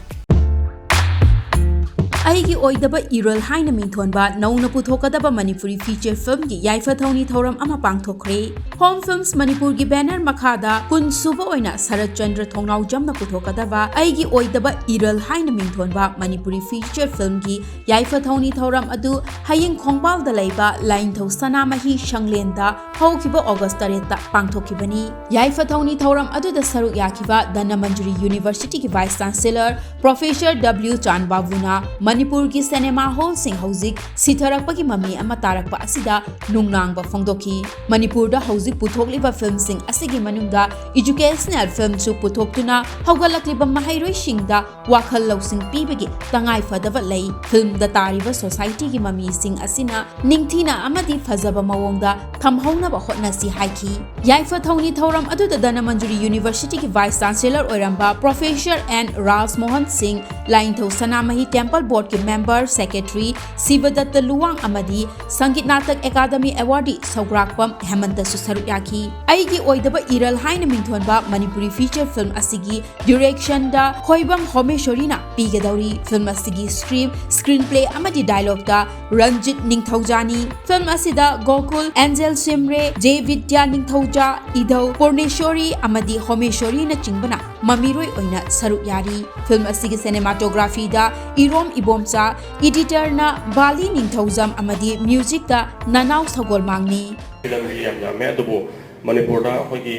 ꯑꯩꯒꯤ ꯑꯣꯏꯗꯕ ꯏꯔꯜ ꯍꯥꯏꯅ ꯃꯤꯡꯊꯣꯟꯕ ꯅꯧꯅ ꯄꯨꯊꯣꯛꯀꯗꯕ ꯃꯅꯤꯄꯨꯔꯤ feature filmꯒꯤ ꯌꯥꯏꯐ ꯊꯧꯅꯤ ꯊꯧꯔꯝ ꯑꯃ ꯄꯥꯡꯊꯣꯛꯈ꯭ꯔꯦ꯫ Home Films ꯃꯅꯤꯄꯨꯔꯒꯤ banner ꯃꯈꯥꯗ ꯀꯨꯟ ꯁꯨꯕ ꯑꯣꯏꯅ ꯁꯔꯠ ꯆꯟꯗ꯭ꯔ ꯊꯣꯡꯅꯥꯎꯖꯝꯅ ꯄꯨꯊꯣꯛꯀꯗꯕ ꯑꯩꯒꯤ ꯑꯣꯏꯗꯕ ꯏꯔꯜ ꯍꯥꯏꯅ ꯃꯤꯡꯊꯣꯟꯕ ꯃꯅꯤꯄꯨꯔꯤ feature filmꯒꯤ ꯌꯥꯏꯐ ꯊꯧꯅꯤ ꯊꯧꯔꯝ ꯑꯗꯨ ꯍꯌꯦꯡ ꯈꯣꯡꯕꯥꯜꯗ ꯂꯩꯕ ꯂꯥꯏꯅꯤꯡꯊꯧ ꯁꯅꯥꯃꯍꯤ ꯁꯪꯂꯦꯟꯗ ꯍꯧꯈꯤꯕ August ꯇꯔꯦꯠꯇ ꯄꯥꯡꯊꯣꯛꯈꯤꯕꯅꯤ꯫ ꯌꯥꯏꯐ ꯊꯧꯅꯤ ꯊꯧꯔꯝ ꯑꯗꯨꯗ ꯁꯔꯨꯛ ꯌꯥꯈꯤꯕ Dhanamanjuri Universityꯒꯤ Vice Chancellor Professor W ꯆꯥꯟꯕꯥꯕꯨꯅ ꯃꯅꯤꯄꯨꯔꯒꯤ cinema hallꯁꯤꯡ ꯍꯧꯖꯤꯛ ꯁꯤꯊꯔꯛꯄꯒꯤ ꯃꯃꯤ ꯑꯃ ꯇꯥꯔꯛꯄ ꯑꯁꯤꯗ ꯅꯨꯡꯅꯥꯡꯕ ꯐꯣꯡꯗꯣꯛꯈꯤ꯫ ꯃꯅꯤꯄꯨꯔꯗ ꯍꯧꯖꯤꯛ ꯄꯨꯊꯣꯛꯂꯤꯕ filmꯁꯤꯡ ꯑꯁꯤꯒꯤ ꯃꯅꯨꯡꯗ educational filmꯁꯨ ꯄꯨꯊꯣꯛꯇꯨꯅ ꯍꯧꯒꯠꯂꯛꯂꯤꯕ ꯃꯍꯩꯔꯣꯏꯁꯤꯡꯗ ꯋꯥꯈꯜ ꯂꯧꯁꯤꯡ ꯄꯤꯕꯒꯤ ꯇꯉꯥꯏ ꯐꯗꯕ ꯂꯩ꯫ Filmꯗ ꯇꯥꯔꯤꯕ societyꯒꯤ ꯃꯃꯤꯁꯤꯡ ꯑꯁꯤꯅ ꯅꯤꯡꯊꯤꯅ ꯑꯃꯗꯤ ꯐꯖꯕ ꯃꯑꯣꯡꯗ ꯊꯝꯍꯧꯅꯕ ꯍꯣꯠꯅꯁꯤ ꯍꯥꯏꯈꯤ꯫ ꯌꯥꯏꯐ ꯊꯧꯅꯤ ꯊꯧꯔꯝ ꯑꯗꯨꯗ ꯙꯅꯃꯟꯖꯨꯔꯤ Universityꯒꯤ Vice Chancellor ꯑꯣꯏꯔꯝꯕ Professor N ꯔꯥꯖꯃꯣꯍꯟ ꯁꯤꯡ, ꯂꯥꯏꯅꯤꯡꯊꯧ ꯁꯅꯥꯃꯍꯤ Temple Boardꯀꯤ member, secretary ꯁꯤꯕꯗꯠꯇ ꯂꯨꯋꯥꯡ ꯑꯃꯗꯤ ꯁꯪꯒꯤꯠ ꯅꯥꯇꯛ ꯑꯦꯀꯥꯗꯃꯤ awardee ꯁꯧꯒ꯭ꯔꯥꯛꯄꯝ ꯍꯦꯃꯟꯇꯁꯨ ꯁꯔꯨꯛ ꯌꯥꯈꯤ꯫ ꯑꯩꯒꯤ ꯑꯣꯏꯗꯕ ꯏꯔꯜ ꯍꯥꯏꯅ ꯃꯤꯡꯊꯣꯟꯕ ꯃꯅꯤꯄꯨꯔꯤ feature film ꯑꯁꯤꯒꯤ directionꯗ ꯈꯣꯏꯕꯝ ꯍꯣꯃꯦꯁꯣꯔꯤꯅ ꯄꯤꯒꯗꯧꯔꯤ꯫ Film ꯑꯁꯤꯒꯤ script, screenplay ꯑꯃꯗꯤ dialogueꯇ ꯔꯟꯖꯤꯠ ꯅꯤꯡꯊꯧꯖꯥꯅꯤ꯫ Film ꯑꯁꯤꯗ ꯒꯣꯀꯨꯜ, ꯑꯦꯟꯖꯦꯜ ꯁꯤꯝꯔꯦ, ꯖꯦ ꯕꯤꯗ꯭ꯌꯥ ꯅꯤꯡꯊꯧꯖꯥ, ꯏꯙꯧ ꯄꯨꯔꯅꯦꯁꯣꯔꯤ ꯑꯃꯗꯤ ꯍꯣꯃꯦꯁꯣꯔꯤꯅꯆꯤꯡꯕꯅ ꯃꯃꯤꯔꯣꯏ ꯑꯣꯏꯅ ꯁꯔꯨꯛ ꯌꯥꯔꯤ꯫ Film ꯑꯁꯤꯒꯤ cinematographyꯗ ꯏꯔꯣꯝ ꯏꯕꯣꯝꯆꯥ, editorꯅ ꯕꯥꯂꯤ ꯅꯤꯡꯊꯧꯖꯝ ꯑꯃꯗꯤ musicꯇ ꯅꯅꯥꯎ ꯁꯒꯣꯜꯃꯥꯡꯅꯤ꯫ Filmꯁꯤ ꯌꯥꯝ ꯌꯥꯝꯃꯦ, ꯑꯗꯨꯕꯨ ꯃꯅꯤꯄꯨꯔꯗ ꯑꯩꯈꯣꯏꯒꯤ,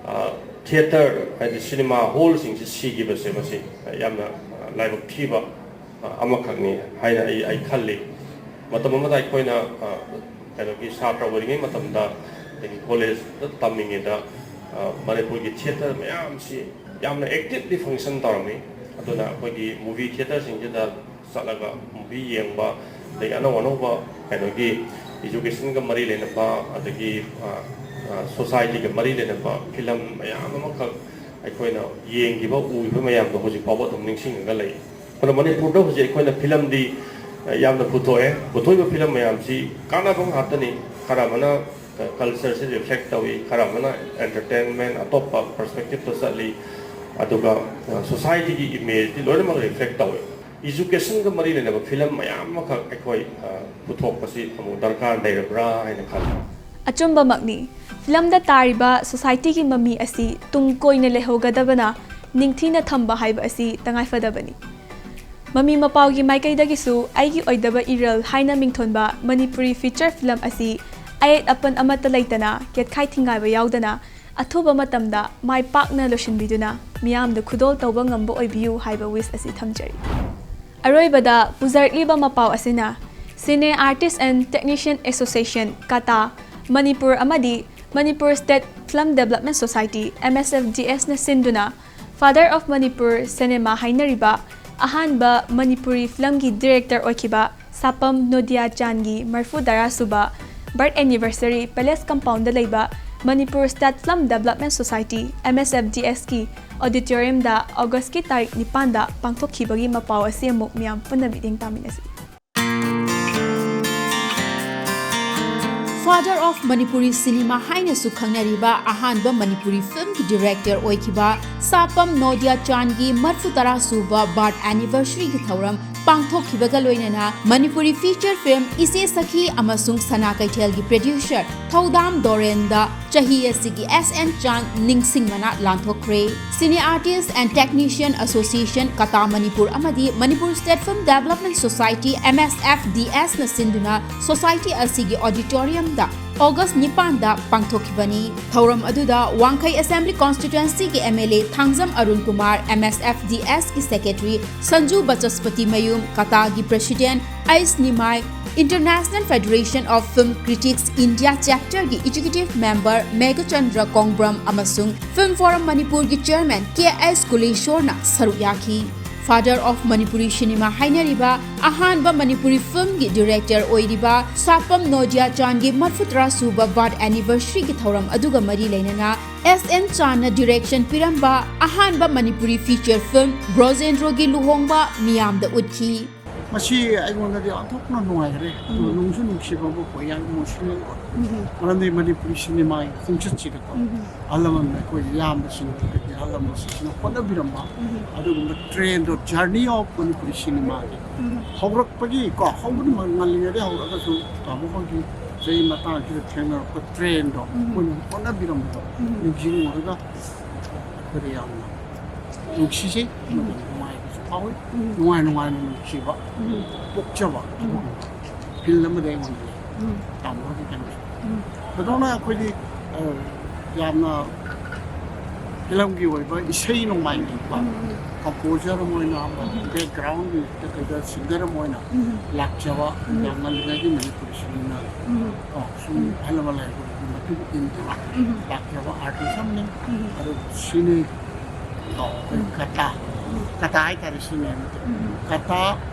ꯑ, theatre, ꯍꯥꯏꯗꯤ cinema hallꯁꯤꯡꯁꯤ ꯁꯤꯈꯤꯕꯁꯦ, ꯃꯁꯤ ꯌꯥꯝꯅ, ꯑ, ꯂꯥꯏꯕꯛ ꯊꯤꯕ, ꯑ, ꯑꯃꯈꯛꯅꯤ ꯍꯥꯏꯅ ꯑꯩ, ꯑꯩ ꯈꯜꯂꯤ꯫ ꯃꯇꯝ ꯑꯃꯗ ꯑꯩꯈꯣꯏꯅ, ꯑ, ꯀꯩꯅꯣꯒꯤ ꯁꯥꯇ꯭ꯔ ꯑꯣꯏꯔꯤꯉꯩ ꯃꯇꯝꯗ, ꯑꯗꯒꯤ collegeꯇ ꯇꯝꯃꯤꯉꯩꯗ, ꯑ, ꯃꯅꯤꯄꯨꯔꯒꯤ theatre ꯃꯌꯥꯝꯁꯤ ꯌꯥꯝꯅ actively function ꯇꯧꯔꯝꯃꯤ꯫ ꯑꯗꯨꯅ ꯑꯩꯈꯣꯏꯒꯤ movie theatreꯁꯤꯡꯁꯤꯗ ꯆꯠꯂꯒ movie ꯌꯦꯡꯕ, ꯑꯗꯒꯤ ꯑꯅꯧ ꯑꯅꯧꯕ ꯀꯩꯅꯣꯒꯤ educationꯒ ꯃꯔꯤ ꯂꯩꯅꯕ, ꯑꯗꯒꯤ, ꯑ, ꯑ, societyꯒ ꯃꯔꯤ ꯂꯩꯅꯕ film ꯃꯌꯥꯝ ꯑꯃꯈꯛ ꯑꯩꯈꯣꯏꯅ ꯌꯦꯡꯈꯤꯕ, ꯎꯈꯤꯕ ꯃꯌꯥꯝꯗꯣ ꯍꯧꯖꯤꯛ ꯐꯥꯎꯕ ꯑꯗꯨꯝ ꯅꯤꯡꯁꯤꯡꯉꯒ ꯂꯩ꯫ ꯑꯗꯣ ꯃꯅꯤꯄꯨꯔꯗ ꯍꯧꯖꯤꯛ ꯑꯩꯈꯣꯏꯅ filmꯗꯤ, ꯑ, ꯌꯥꯝꯅ ꯄꯨꯊꯣꯛꯑꯦ꯫ ꯄꯨꯊꯣꯛꯏꯕ film ꯃꯌꯥꯝꯁꯤ ꯀꯥꯟꯅꯕ ꯉꯥꯛꯇꯅꯤ꯫ ꯈꯔ ꯑꯃꯅ, ꯑ, cultureꯁꯤ reflect ꯇꯧꯏ, ꯈꯔ ꯑꯃꯅ entertainment, ꯑꯇꯣꯞꯄ perspectiveꯇ ꯆꯠꯂꯤ, ꯑꯗꯨꯒ, ꯑ, societyꯒꯤ imageꯇꯤ ꯂꯣꯏꯅꯃꯛ reflect ꯇꯧꯏ꯫ ꯏꯖꯨꯀꯦꯁꯟꯒ ꯃꯔꯤ ꯂꯩꯅꯕ ꯐꯤꯂꯝ ꯃꯌꯥꯝ ꯑꯃꯈꯛ ꯑꯩꯈꯣꯏ ꯄꯨꯊꯣꯛꯄꯁꯤ ꯑꯃꯨꯛ ꯗꯔꯀꯥꯔ ꯂꯩꯔꯕ꯭ꯔꯥ ꯍꯥꯏꯅ ꯈꯜꯂꯤ꯫ ꯑꯆꯨꯝꯕꯃꯛꯅꯤ꯫ ꯐꯤꯂꯝꯗ ꯇꯥꯔꯤꯕ ꯁꯣꯁꯥꯏꯇꯤꯒꯤ ꯃꯃꯤ ꯑꯁꯤ ꯇꯨꯡ ꯀꯣꯏꯅ ꯂꯩꯍꯧꯒꯗꯕꯅ ꯅꯤꯡꯊꯤꯅ ꯊꯝꯕ ꯍꯥꯏꯕ ꯑꯁꯤ ꯇꯉꯥꯏꯐꯗꯕꯅꯤ꯫ ꯃꯃꯤ ꯃꯄꯥꯎꯒꯤ ꯃꯥꯏꯀꯩꯗꯒꯤꯁꯨ ꯑꯩꯒꯤ ꯑꯣꯏꯗꯕ ꯏꯔꯜ ꯍꯥꯏꯅ ꯃꯤꯡꯊꯣꯟꯕ ꯃꯅꯤꯄꯨꯔꯤ ꯐꯤꯆꯔ ꯐꯤꯂꯝ ꯑꯁꯤ ꯑꯌꯦꯠ ꯑꯄꯟ ꯑꯃꯠꯇ ꯂꯩꯇꯅ, ꯌꯦꯠꯈꯥꯏ ꯊꯤꯡꯒꯥꯏꯕ ꯌꯥꯎꯗꯅ, ꯑꯊꯨꯕ ꯃꯇꯝꯗ ꯃꯥꯏ ꯄꯥꯛꯅ ꯂꯣꯏꯁꯤꯟꯕꯤꯗꯨꯅ ꯃꯤꯌꯥꯝꯗ ꯈꯨꯗꯣꯜ ꯇꯧꯕ ꯉꯝꯕ ꯑꯣꯏꯕꯤꯌꯨ ꯍꯥꯏꯕ ꯋꯤꯁ ꯑꯁꯤ ꯊꯝꯖꯔꯤ꯫ ꯑꯔꯣꯏꯕꯗ ꯄꯨꯖꯔꯛꯂꯤꯕ ꯃꯄꯥꯎ ꯑꯁꯤꯅ Cine Artist and Technician Association, ꯀꯥꯇꯥ, Manipur ꯑꯃꯗꯤ Manipur State Film Development Society, M S F D S ꯅ ꯁꯤꯟꯗꯨꯅ Father of Manipur Cinema ꯍꯥꯏꯅꯔꯤꯕ ꯑꯍꯥꯟꯕ ꯃꯅꯤꯄꯨꯔꯤ ꯐꯤꯂꯝꯒꯤ ꯗꯤꯔꯦꯛꯇꯔ ꯑꯣꯏꯈꯤꯕ ꯁꯥꯄꯝ ꯅꯣꯗꯤꯌꯥ ꯆꯥꯟꯒꯤ ꯃꯔꯐꯨ ꯇꯔꯥ ꯁꯨꯕ ꯕꯔꯊ ꯑꯦꯅꯤꯚꯔꯁꯔꯤ ꯄꯦꯂꯦꯁ ꯀꯝꯄꯥꯎꯟꯗ ꯂꯩꯕ Manipur State Film Development Society, M S F D S ꯀꯤ ꯑꯣꯗꯤꯇꯣꯔꯤꯌꯝꯗ ꯑꯣꯒꯁꯀꯤ ꯇꯥꯔꯤꯛ ꯅꯤꯄꯥꯟꯗ ꯄꯥꯡꯊꯣꯛꯈꯤꯕꯒꯤ ꯃꯄꯥꯎ ꯑꯁꯤ ꯑꯃꯨꯛ ꯃꯤꯌꯥꯝ ꯄꯨꯟꯅ ꯃꯤꯠꯌꯦꯡ ꯇꯥꯃꯤꯟꯅꯁꯤ꯫ Father of Manipuri Cinema ꯍꯥꯏꯅꯁꯨ ꯈꯪꯅꯔꯤꯕ ꯑꯍꯥꯟꯕ ꯃꯅꯤꯄꯨꯔꯤ ꯐꯤꯂꯝꯒꯤ ꯗꯤꯔꯦꯛꯇꯔ ꯑꯣꯏꯈꯤꯕ ꯁꯥꯄꯝ ꯅꯣꯗꯤꯌꯥ ꯆꯥꯟꯒꯤ ꯃꯔꯐꯨ ꯇꯔꯥ ꯁꯨꯕ ꯕꯥꯔꯊ ꯑꯦꯅꯤꯚꯔꯁꯔꯤꯒꯤ ꯊꯧꯔꯝ ꯄꯥꯡꯊꯣꯛꯈꯤꯕꯒ ꯂꯣꯏꯅꯅ ꯃꯅꯤꯄꯨꯔꯤ ꯐꯤꯆꯔ ꯐꯤꯂꯝ ꯏꯆꯦ ꯁꯈꯤ ꯑꯃꯁꯨꯡ ꯁꯅꯥ ꯀꯩꯊꯦꯜꯒꯤ ꯄ꯭ꯔꯗ꯭ꯌꯨꯁꯔ ꯊꯧꯗꯥꯝ ꯗꯣꯔꯦꯟꯗ ꯆꯍꯤ ꯑꯁꯤꯒꯤ S N ꯆꯥꯟ ꯅꯤꯡꯁꯤꯡ ꯃꯅꯥ ꯂꯥꯟꯊꯣꯛꯈ꯭ꯔꯦ꯫ Cine Artist and Technician Association, ꯀꯇꯥ Manipur ꯑꯃꯗꯤ Manipur State Film Development Society, M S F D S ꯅ ꯁꯤꯟꯗꯨꯅ ꯁꯣꯁꯥꯏꯇꯤ ꯑꯁꯤꯒꯤ ꯑꯣꯗꯤꯇꯣꯔꯤꯌꯝꯗ ꯑꯣꯒꯁ ꯅꯤꯄꯥꯟꯗ ꯄꯥꯡꯊꯣꯛꯈꯤꯕꯅꯤ꯫ ꯊꯧꯔꯝ ꯑꯗꯨꯗ ꯋꯥꯡꯈꯩ ꯑꯦꯁꯦꯝꯕ꯭ꯂꯤ ꯀꯣꯟꯁꯇꯤꯇ꯭ꯋꯦꯟꯁꯤꯒꯤ M L A Thangjam Arun Kumar, M S F D S ꯀꯤ ꯁꯦꯀ꯭ꯔꯦꯇꯔꯤ ꯁꯟꯖꯨ ꯕꯆꯁꯄꯇꯤ ꯃꯌꯨꯝ, ꯀꯇꯥꯒꯤ ꯄ꯭ꯔꯦꯁꯤꯗꯦꯟꯠ ꯑꯩꯁ Nimai, International Federation of Film Critics India Chapter ꯒꯤ Executive Member ꯃꯦꯘꯆꯟꯗ꯭ꯔ ꯀꯣꯡꯕ꯭ꯔꯝ ꯑꯃꯁꯨꯡ Film Forum ꯃꯅꯤꯄꯨꯔꯒꯤ ꯆꯦꯌꯔꯃꯦꯟ ꯀꯦ ꯑꯩꯁ ꯀꯨꯂꯦꯁꯣꯔꯅ ꯁꯔꯨꯛ ꯌꯥꯈꯤ꯫ Father of Manipuri Cinema ꯍꯥꯏꯅꯔꯤꯕ ꯑꯍꯥꯟꯕ ꯃꯅꯤꯄꯨꯔꯤ ꯐꯤꯂꯝꯒꯤ ꯗꯤꯔꯦꯛꯇꯔ ꯑꯣꯏꯔꯤꯕ ꯁꯥꯄꯝ ꯅꯣꯗꯤꯌꯥ ꯆꯥꯟꯒꯤ ꯃꯔꯐꯨ ꯇꯔꯥ ꯁꯨꯕ ꯕꯥꯔꯊ ꯑꯦꯅꯤꯚꯔꯁꯔꯤꯒꯤ ꯊꯧꯔꯝ ꯑꯗꯨꯒ ꯃꯔꯤ ꯂꯩꯅꯅ S N ꯆꯥꯟꯅ ꯗꯤꯔꯦꯛꯁꯟ ꯄꯤꯔꯝꯕ ꯑꯍꯥꯟꯕ ꯃꯅꯤꯄꯨꯔꯤ ꯐꯤꯆꯔ ꯐꯤꯂꯝ ꯕ꯭ꯔꯣꯖꯦꯟꯗ꯭ꯔꯣꯒꯤ ꯂꯨꯍꯣꯡꯕ ꯃꯤꯌꯥꯝꯗ ꯎꯠꯈꯤ꯫ ꯃꯁꯤ ꯑꯩꯉꯣꯟꯗꯗꯤ ꯑꯣꯟꯊꯣꯛꯅ ꯅꯨꯡꯉꯥꯏꯈ꯭ꯔꯦ꯫ ꯑꯗꯨꯒ ꯎꯝ꯫ ꯅꯨꯡꯁꯨ ꯅꯨꯡꯁꯤꯕ ꯑꯃ ꯑꯣꯏ, ꯌꯥꯝ ꯏꯃꯣꯁꯅꯦꯜ ꯑꯣꯏ꯫ ꯎꯝ꯫ ꯃꯔꯝꯗꯤ ꯃꯅꯤꯄꯨꯔꯤ ꯁꯤꯅꯦꯃꯥꯒꯤ ꯈꯣꯡꯆꯠꯁꯤꯗꯀꯣ ꯎꯝ꯫ ꯑꯍꯜ ꯂꯃꯟ ꯑꯩꯈꯣꯏ ꯏꯌꯥꯝꯕꯁꯤꯡꯗꯒꯤ ꯑꯍꯜ ꯂꯃꯟꯁꯤꯡꯁꯤꯅ ꯍꯣꯠꯅꯕꯤꯔꯝꯕ ꯎꯝ꯫ ꯑꯗꯨꯒꯨꯝꯕ ꯇ꯭ꯔꯦꯟꯗꯣ, ꯖꯔꯅꯤ ꯑꯣꯐ ꯃꯅꯤꯄꯨꯔꯤ ꯁꯤꯅꯦꯃꯥꯒꯤ ꯎꯝ꯫ ꯍꯧꯔꯛꯄꯒꯤ ꯀꯣ, ꯍꯧꯕꯗꯤ ꯉꯜꯂꯤꯉꯩꯗꯒꯤ ꯍꯧꯔꯛꯑꯒꯁꯨ ꯇꯥꯃꯣ ꯍꯣꯏꯒꯤ ꯆꯍꯤ ꯃꯇꯥꯡꯁꯤꯗ ꯊꯦꯡꯅꯔꯛꯄ ꯇ꯭ꯔꯦꯟꯗꯣ ꯎꯝ꯫ ꯑꯩꯈꯣꯏꯅ ꯍꯣꯠꯅꯕꯤꯔꯝꯕꯗꯣ ꯎꯝ꯫ ꯅꯤꯡꯁꯤꯡꯉꯨꯔꯒ ꯑꯩꯈꯣꯏꯗ ꯌꯥꯝꯅ ꯅꯨꯡꯁꯤꯖꯩ꯫ ꯎꯝ꯫ ꯅꯨꯡꯉꯥꯏꯕꯁꯨ ꯐꯥꯎꯏ꯫ ꯎꯝ꯫ ꯅꯨꯡꯉꯥꯏ ꯅꯨꯡꯉꯥꯏꯅ ꯅꯨꯡꯁꯤꯕ ꯎꯝ꯫ ꯄꯣꯛꯆꯕ ꯎꯝ꯫ ꯐꯤꯜ ꯑꯃꯗ ꯑꯩꯉꯣꯟꯗ ꯎꯝ꯫ ꯇꯥꯃꯣꯒꯤ ꯀꯩꯅꯣꯁꯦ꯫ ꯎꯝ꯫ ꯊꯣꯏꯗꯣꯛꯅ ꯑꯩꯈꯣꯏꯗꯤ ꯑ, ꯌꯥꯝꯅ ꯐꯤꯂꯝꯒꯤ ꯑꯣꯏꯕ ꯏꯁꯩ ꯅꯣꯡꯃꯥꯏꯒꯤꯀꯣ ꯎꯝ꯫ ꯀꯝꯄꯣꯖꯔ ꯑꯃ ꯑꯣꯏꯅ ꯎꯝ꯫ ꯕꯦꯛꯒ꯭ꯔꯥꯎꯟꯒꯤ ꯀꯩꯗ ꯁꯤꯡꯒꯔ ꯑꯃ ꯑꯣꯏꯅ ꯎꯝ꯫ ꯂꯥꯛꯆꯕ ꯎꯝ꯫ ꯌꯥꯝ ꯉꯜꯂꯤꯉꯩꯒꯤ ꯃꯅꯤꯄꯨꯔꯤ ꯁꯤꯅꯦꯃꯥ ꯎꯝ꯫ ꯀꯣ ꯁꯨꯝ ꯎꯝ꯫ ꯑꯍꯜ ꯂꯃꯟ ꯂꯩꯔꯛꯄꯒꯤ ꯃꯇꯨꯡ ꯏꯟꯗꯨꯅ ꯎꯝ꯫ ꯂꯥꯛꯆꯕ ꯑꯥꯔꯇꯤꯁ ꯑꯃꯅꯤ꯫ ꯎꯝ꯫ ꯑꯗꯨꯕꯨ ꯁꯤꯅꯤ ꯀꯣ ꯑꯩꯈꯣꯏ ꯎꯝ꯫ ꯀꯇꯥ ꯎꯝ꯫ ꯀꯇꯥ ꯍꯥꯏꯇꯥꯔꯦ ꯁꯤꯅꯦ꯫ ꯎꯝ꯫ ꯀꯇꯥ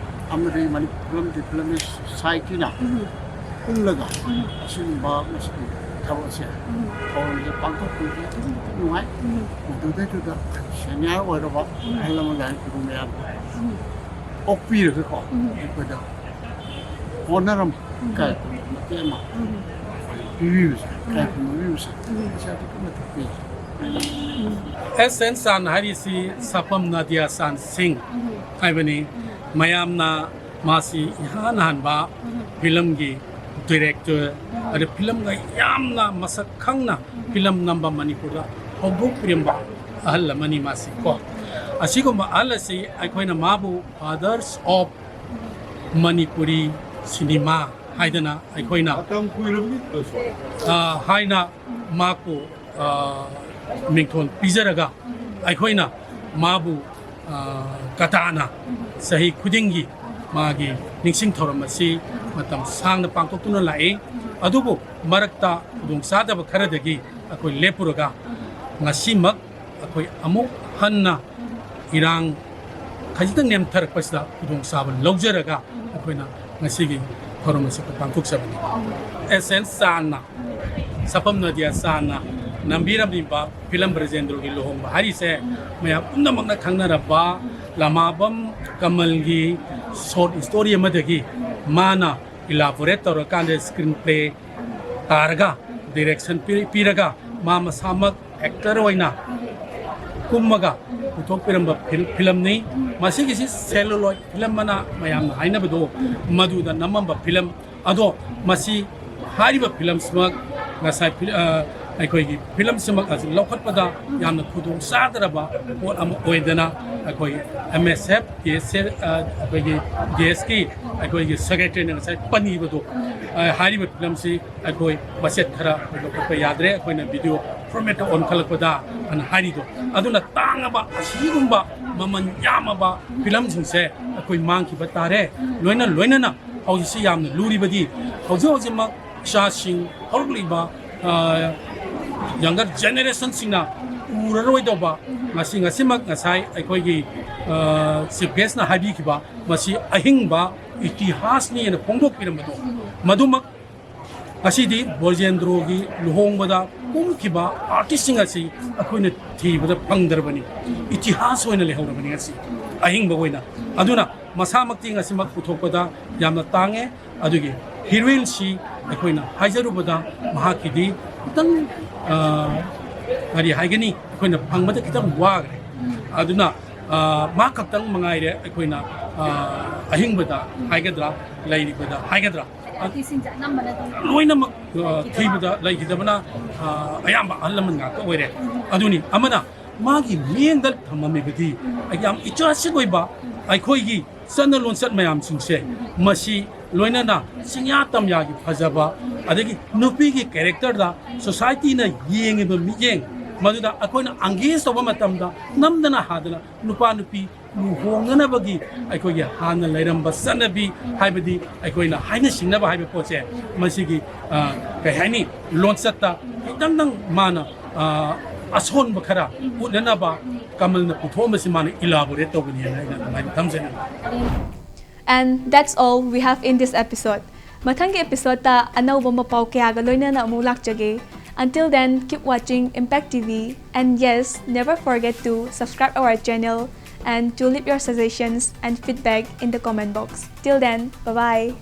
ꯑꯃꯗꯤ ꯃꯅꯤꯄꯨꯔ ꯐꯤꯂꯝ ꯗꯤꯕꯂꯞꯃꯦꯟ ꯁꯣꯁꯥꯏꯇꯤꯅ ꯎꯝ꯫ ꯄꯨꯜꯂꯒ ꯎꯝ꯫ ꯑꯁꯤꯒꯨꯝꯕ ꯃꯁꯤꯒꯤ ꯊꯕꯛꯁꯦ ꯎꯝ꯫ ꯊꯧꯔꯝꯁꯦ ꯄꯥꯡꯊꯣꯛꯄꯒꯤ ꯑꯗꯨꯛꯀꯤ ꯃꯇꯤꯛ ꯅꯨꯡꯉꯥꯏ꯫ ꯎꯝ꯫ ꯃꯗꯨꯗꯩꯗꯨꯗ ꯁꯦꯅꯤꯌꯔ ꯑꯣꯏꯔꯕ ꯎꯝ꯫ ꯑꯍꯜ ꯂꯃꯟ ꯂꯥꯏꯔꯤꯛ ꯇꯝꯕ ꯃꯌꯥꯝ ꯎꯝ꯫ ꯑꯣꯛꯄꯤꯔꯒꯀꯣ ꯎꯝ꯫ ꯑꯩꯈꯣꯏꯗ ꯍꯣꯠꯅꯔꯝꯕ ꯎꯝ꯫ ꯏꯀꯥꯏ ꯈꯨꯝꯅꯕ ꯃꯇꯦꯡ ꯑꯃ ꯎꯝ꯫ ꯑꯩꯈꯣꯏ ꯄꯤꯕꯤꯕꯁꯦ, ꯏꯀꯥꯏ ꯎꯝ꯫ ꯈꯨꯝꯅꯕꯤꯕꯁꯦ ꯎꯝ꯫ ꯃꯁꯤ ꯑꯗꯨꯛꯀꯤ ꯃꯇꯤꯛ ꯄꯦꯟꯖꯩ꯫ ꯎꯝ꯫ ꯑꯦꯁ ꯑꯦꯟ ꯆꯥꯟ ꯍꯥꯏꯔꯤꯁꯤ ꯁꯥꯄꯝ ꯅꯥꯗꯤꯌꯥ ꯆꯥꯟ ꯁꯤꯡ ꯎꯝ꯫ ꯍꯥꯏꯕꯅꯤ꯫ ꯎꯝ꯫ ꯃꯌꯥꯝꯅ ꯃꯥꯁꯤ ꯏꯍꯥꯟ ꯍꯥꯟꯕ ꯎꯝ꯫ ꯐꯤꯂꯝꯒꯤ ꯗꯤꯔꯦꯛꯇꯔ, ꯎꯝ꯫ ꯑꯗ ꯐꯤꯂꯝꯒ ꯌꯥꯝꯅ ꯃꯁꯛ ꯈꯪꯅ ꯎꯝ꯫ ꯐꯤꯂꯝ ꯅꯝꯕ ꯃꯅꯤꯄꯨꯔꯗ ꯍꯧꯗꯣꯛꯄꯤꯔꯝꯕ ꯑꯍꯜ ꯑꯃꯅꯤ ꯃꯥꯁꯤ ꯀꯣ꯫ ꯎꯝ꯫ ꯑꯁꯤꯒꯨꯝꯕ ꯑꯍꯜ ꯑꯁꯤ ꯑꯩꯈꯣꯏꯅ ꯃꯥꯕꯨ ꯐꯥꯗꯔꯁ ꯑꯣꯐ ꯃꯅꯤꯄꯨꯔꯤ ꯁꯤꯅꯦꯃꯥ ꯍꯥꯏꯗꯅ ꯑꯩꯈꯣꯏꯅ ꯃꯇꯝ ꯀꯨꯏꯔꯕꯒꯤ ꯑ, ꯍꯥꯏꯅ ꯃꯍꯥꯛꯄꯨ, ꯑ, ꯃꯤꯡꯊꯣꯜ ꯄꯤꯖꯔꯒ ꯑꯩꯈꯣꯏꯅ ꯃꯥꯕꯨ, ꯑ, ꯀꯇꯥꯅ ꯆꯍꯤ ꯈꯨꯗꯤꯡꯒꯤ ꯃꯥꯒꯤ ꯅꯤꯡꯁꯤꯡ ꯊꯧꯔꯝ ꯑꯁꯤ ꯃꯇꯝ ꯁꯥꯡꯅ ꯄꯥꯡꯊꯣꯛꯇꯨꯅ ꯂꯥꯛꯏ꯫ ꯑꯗꯨꯕꯨ ꯃꯔꯛꯇ ꯈꯨꯗꯣꯡꯆꯥꯗꯕ ꯈꯔꯗꯒꯤ ꯑꯩꯈꯣꯏ ꯂꯦꯞꯄꯨꯔꯒ ꯉꯁꯤꯃꯛ ꯑꯩꯈꯣꯏ ꯑꯃꯨꯛ ꯍꯟꯅ ꯏꯔꯥꯡ ꯈꯖꯤꯛꯇꯪ ꯅꯦꯝꯊꯔꯛꯄꯁꯤꯗ ꯈꯨꯗꯣꯡꯆꯥꯕ ꯂꯧꯖꯔꯒ ꯑꯩꯈꯣꯏꯅ ꯉꯁꯤꯒꯤ ꯊꯧꯔꯝ ꯑꯁꯤ ꯄꯥꯡꯊꯣꯛꯆꯕꯅꯤ꯫ ꯑꯦꯁ ꯑꯦꯟ ꯆꯥꯟꯅ, ꯁꯥꯄꯝ ꯅꯥꯗꯤꯌꯥ ꯆꯥꯟꯅ ꯅꯝꯕꯤꯔꯝꯂꯤꯕ ꯐꯤꯂꯝ ꯕ꯭ꯔꯖꯦꯟꯗ꯭ꯔꯣꯒꯤ ꯂꯨꯍꯣꯡꯕ ꯍꯥꯏꯔꯤꯁꯦ ꯃꯌꯥꯝ ꯄꯨꯝꯅꯃꯛꯅ ꯈꯪꯅꯔꯕ ꯂꯃꯥꯕꯝ ꯀꯃꯜꯒꯤ ꯁꯣꯔꯠ ꯁ꯭ꯇꯣꯔꯤ ꯑꯃꯗꯒꯤ ꯃꯥꯅ ꯏꯂꯥꯕꯣꯔꯦꯠ ꯇꯧꯔꯀꯥꯟꯗ ꯁ꯭ꯀ꯭ꯔꯤꯟ ꯄ꯭ꯂꯦ ꯇꯥꯔꯒ ꯗꯤꯔꯦꯛꯁꯟ ꯄꯤꯔꯒ ꯃꯥ ꯃꯁꯥꯃꯛ ꯑꯦꯛꯇꯔ ꯑꯣꯏꯅ ꯀꯨꯝꯃꯒ ꯄꯨꯊꯣꯛꯄꯤꯔꯝꯕ ꯐꯤꯂꯝꯅꯤ꯫ ꯃꯁꯤꯒꯤꯁꯤ ꯁꯦꯂꯨꯂꯣꯏꯗ ꯐꯤꯂꯝ ꯑꯅ ꯃꯌꯥꯝꯅ ꯍꯥꯏꯅꯕꯗꯣ ꯃꯗꯨꯗ ꯅꯝꯃꯝꯕ ꯐꯤꯂꯝ ꯑꯗꯣ ꯃꯁꯤ ꯍꯥꯏꯔꯤꯕ ꯐꯤꯂꯝꯁꯤꯃꯛ ꯉꯁꯥꯏ ꯑꯩꯈꯣꯏꯒꯤ ꯐꯤꯂꯝꯁꯤꯃꯛ ꯑꯁꯤ ꯂꯧꯈꯠꯄꯗ ꯌꯥꯝꯅ ꯈꯨꯗꯣꯡ ꯆꯥꯗ꯭ꯔꯕ ꯄꯣꯠ ꯑꯃ ꯑꯣꯏꯗꯅ ꯑꯩꯈꯣꯏ ꯑꯦꯝ ꯑꯦꯁ ꯑꯦꯐ ꯀꯦ ꯑꯦꯁ ꯑꯩꯈꯣꯏꯒꯤ ꯗꯤ ꯑꯦꯁꯀꯤ ꯑꯩꯈꯣꯏꯒꯤ ꯁꯦꯀ꯭ꯔꯦꯇꯔꯤꯅ ꯉꯁꯥꯏ ꯄꯟꯈꯤꯕꯗꯣ ꯍꯥꯏꯔꯤꯕ ꯐꯤꯂꯝꯁꯤ ꯑꯩꯈꯣꯏ ꯃꯆꯦꯠ ꯈꯔ ꯂꯧꯈꯠꯄ ꯌꯥꯗ꯭ꯔꯦ, ꯑꯩꯈꯣꯏꯅ ꯚꯤꯗꯤꯑꯣ ꯐꯣꯔꯃꯦꯠꯇ ꯑꯣꯟꯈꯠꯂꯛꯄꯗ ꯑꯅ ꯍꯥꯏꯔꯤꯗꯣ꯫ ꯑꯗꯨꯅ ꯇꯥꯡꯉꯕ ꯑꯁꯤꯒꯨꯝꯕ ꯃꯃꯜ ꯌꯥꯝꯃꯕ ꯐꯤꯂꯝꯁꯤꯡꯁꯦ ꯑꯩꯈꯣꯏ ꯃꯥꯡꯈꯤꯕ ꯇꯥꯔꯦ꯫ ꯂꯣꯏꯅ ꯂꯣꯏꯅꯅ ꯍꯧꯖꯤꯛꯁꯤ ꯌꯥꯝꯅ ꯂꯨꯔꯤꯕꯗꯤ ꯍꯧꯖꯤꯛ ꯍꯧꯖꯤꯛꯃꯛ ꯏꯆꯥꯁꯤꯡ ꯍꯧꯔꯛꯂꯤꯕ ꯌꯪꯒꯔ ꯖꯦꯅꯦꯔꯦꯁꯟꯁꯤꯡꯅ ꯎꯔꯔꯣꯏꯗꯧꯕ ꯉꯁꯤ ꯉꯁꯤꯃꯛ ꯉꯁꯥꯏ ꯑꯩꯈꯣꯏꯒꯤ ꯆꯤꯐ ꯒꯦꯁꯅ ꯍꯥꯏꯕꯤꯈꯤꯕ ꯃꯁꯤ ꯑꯍꯤꯡꯕ ꯏꯇꯤꯍꯥꯁꯅꯤ ꯍꯥꯏꯅ ꯐꯣꯡꯗꯣꯛꯄꯤꯔꯝꯕꯗꯣ ꯃꯗꯨꯃꯛ ꯉꯁꯤꯗꯤ ꯕ꯭ꯔꯖꯦꯟꯗ꯭ꯔꯣꯒꯤ ꯂꯨꯍꯣꯡꯕꯗ ꯀꯨꯝꯈꯤꯕ ꯑꯥꯔꯇꯤꯁꯁꯤꯡ ꯑꯁꯤ ꯑꯩꯈꯣꯏꯅ ꯊꯤꯕꯗ ꯐꯪꯗ꯭ꯔꯕꯅꯤ꯫ ꯏꯇꯤꯍꯥꯁ ꯑꯣꯏꯅ ꯂꯩꯍꯧꯔꯕꯅꯤ ꯉꯁꯤ ꯑꯍꯤꯡꯕ ꯑꯣꯏꯅ꯫ ꯑꯗꯨꯅ ꯃꯁꯥꯃꯛꯇꯤ ꯉꯁꯤꯃꯛ ꯄꯨꯊꯣꯛꯄꯗ ꯌꯥꯝꯅ ꯇꯥꯡꯉꯦ꯫ ꯑꯗꯨꯒꯤ ꯍꯤꯔꯣꯏꯟꯁꯤ ꯑꯩꯈꯣꯏꯅ ꯍꯥꯏꯖꯔꯨꯕꯗ ꯃꯍꯥꯛꯀꯤꯗꯤ ꯈꯤꯇꯪ ꯀꯔꯤ ꯍꯥꯏꯒꯅꯤ, ꯑꯩꯈꯣꯏꯅ ꯐꯪꯕꯗ ꯈꯤꯇꯪ ꯋꯥꯈ꯭ꯔꯦ꯫ ꯑꯗꯨꯅ ꯃꯥ ꯈꯛꯇꯪ ꯃꯉꯥꯏꯔꯦ ꯑꯩꯈꯣꯏꯅ ꯑꯍꯤꯡꯕꯗ ꯍꯥꯏꯒꯗ꯭ꯔꯥ, ꯂꯩꯔꯤꯕꯗ ꯍꯥꯏꯒꯗ꯭ꯔꯥ, ꯂꯣꯏꯅꯃꯛ ꯊꯤꯕꯗ ꯂꯩꯈꯤꯗꯕꯅ ꯑꯌꯥꯝꯕ ꯑꯍꯜ ꯂꯃꯟ ꯉꯥꯛꯇ ꯑꯣꯏꯔꯦ꯫ ꯑꯗꯨꯅꯤ ꯑꯃꯅ ꯃꯥꯒꯤ ꯃꯤꯠꯌꯦꯡꯗ ꯊꯝꯃꯝꯃꯤꯕꯗꯤ ꯌꯥꯝ ꯏꯆꯥꯁꯤꯛ ꯑꯣꯏꯕ ꯑꯩꯈꯣꯏꯒꯤ ꯆꯠꯅ ꯂꯣꯟꯆꯠ ꯃꯌꯥꯝꯁꯤꯡꯁꯦ ꯃꯁꯤ ꯂꯣꯏꯅꯅ ꯆꯤꯡꯌꯥ ꯇꯝꯌꯥꯒꯤ ꯐꯖꯕ, ꯑꯗꯒꯤ ꯅꯨꯄꯤꯒꯤ ꯀꯦꯔꯦꯛꯇꯔꯗ ꯁꯣꯁꯥꯏꯇꯤꯅ ꯌꯦꯡꯉꯤꯕ ꯃꯤꯠꯌꯦꯡ ꯃꯗꯨꯗ ꯑꯩꯈꯣꯏꯅ ꯑꯪꯒꯦꯖ ꯇꯧꯕ ꯃꯇꯝꯗ ꯅꯝꯗꯅ ꯍꯥꯗꯅ ꯅꯨꯄꯥ ꯅꯨꯄꯤ ꯂꯨꯍꯣꯡꯅꯅꯕꯒꯤ ꯑꯩꯈꯣꯏꯒꯤ ꯍꯥꯟꯅ ꯂꯩꯔꯝꯕ ꯆꯠꯅꯕꯤ, ꯍꯥꯏꯕꯗꯤ ꯑꯩꯈꯣꯏꯅ ꯍꯥꯏꯅ ꯁꯤꯡꯅꯕ ꯍꯥꯏꯕ ꯄꯣꯠꯁꯦ ꯃꯁꯤꯒꯤ ꯀꯩ ꯍꯥꯏꯅꯤ, ꯂꯣꯟꯆꯠꯇ ꯈꯤꯇꯪꯗꯪ ꯃꯥꯅ ꯑꯁꯣꯟꯕ ꯈꯔ ꯎꯠꯅꯅꯕ ꯀꯃꯜꯅ ꯄꯨꯊꯣꯛꯑꯝꯕꯁꯤ ꯃꯥꯅ ꯏꯂꯥꯕꯣꯔꯦꯠ ꯇꯧꯕꯅꯤ ꯍꯥꯏꯅ ꯑꯩꯅ ꯑꯗꯨꯃꯥꯏꯅ ꯊꯝꯖꯅꯤꯡꯉꯤ꯫ And that's all we have in this episode. ꯃꯊꯪꯒꯤ episode ꯇ ꯑꯅꯧꯕ ꯃꯄꯥꯎ ꯀꯌꯥꯒ ꯂꯣꯏꯅꯅ ꯑꯃꯨꯛ ꯂꯥꯛꯆꯒꯦ꯫ Until then, keep watching Impact T V, and yes, never forget to subscribe our channel and to leave your suggestions and feedback in the comment box. Till then, bye bye.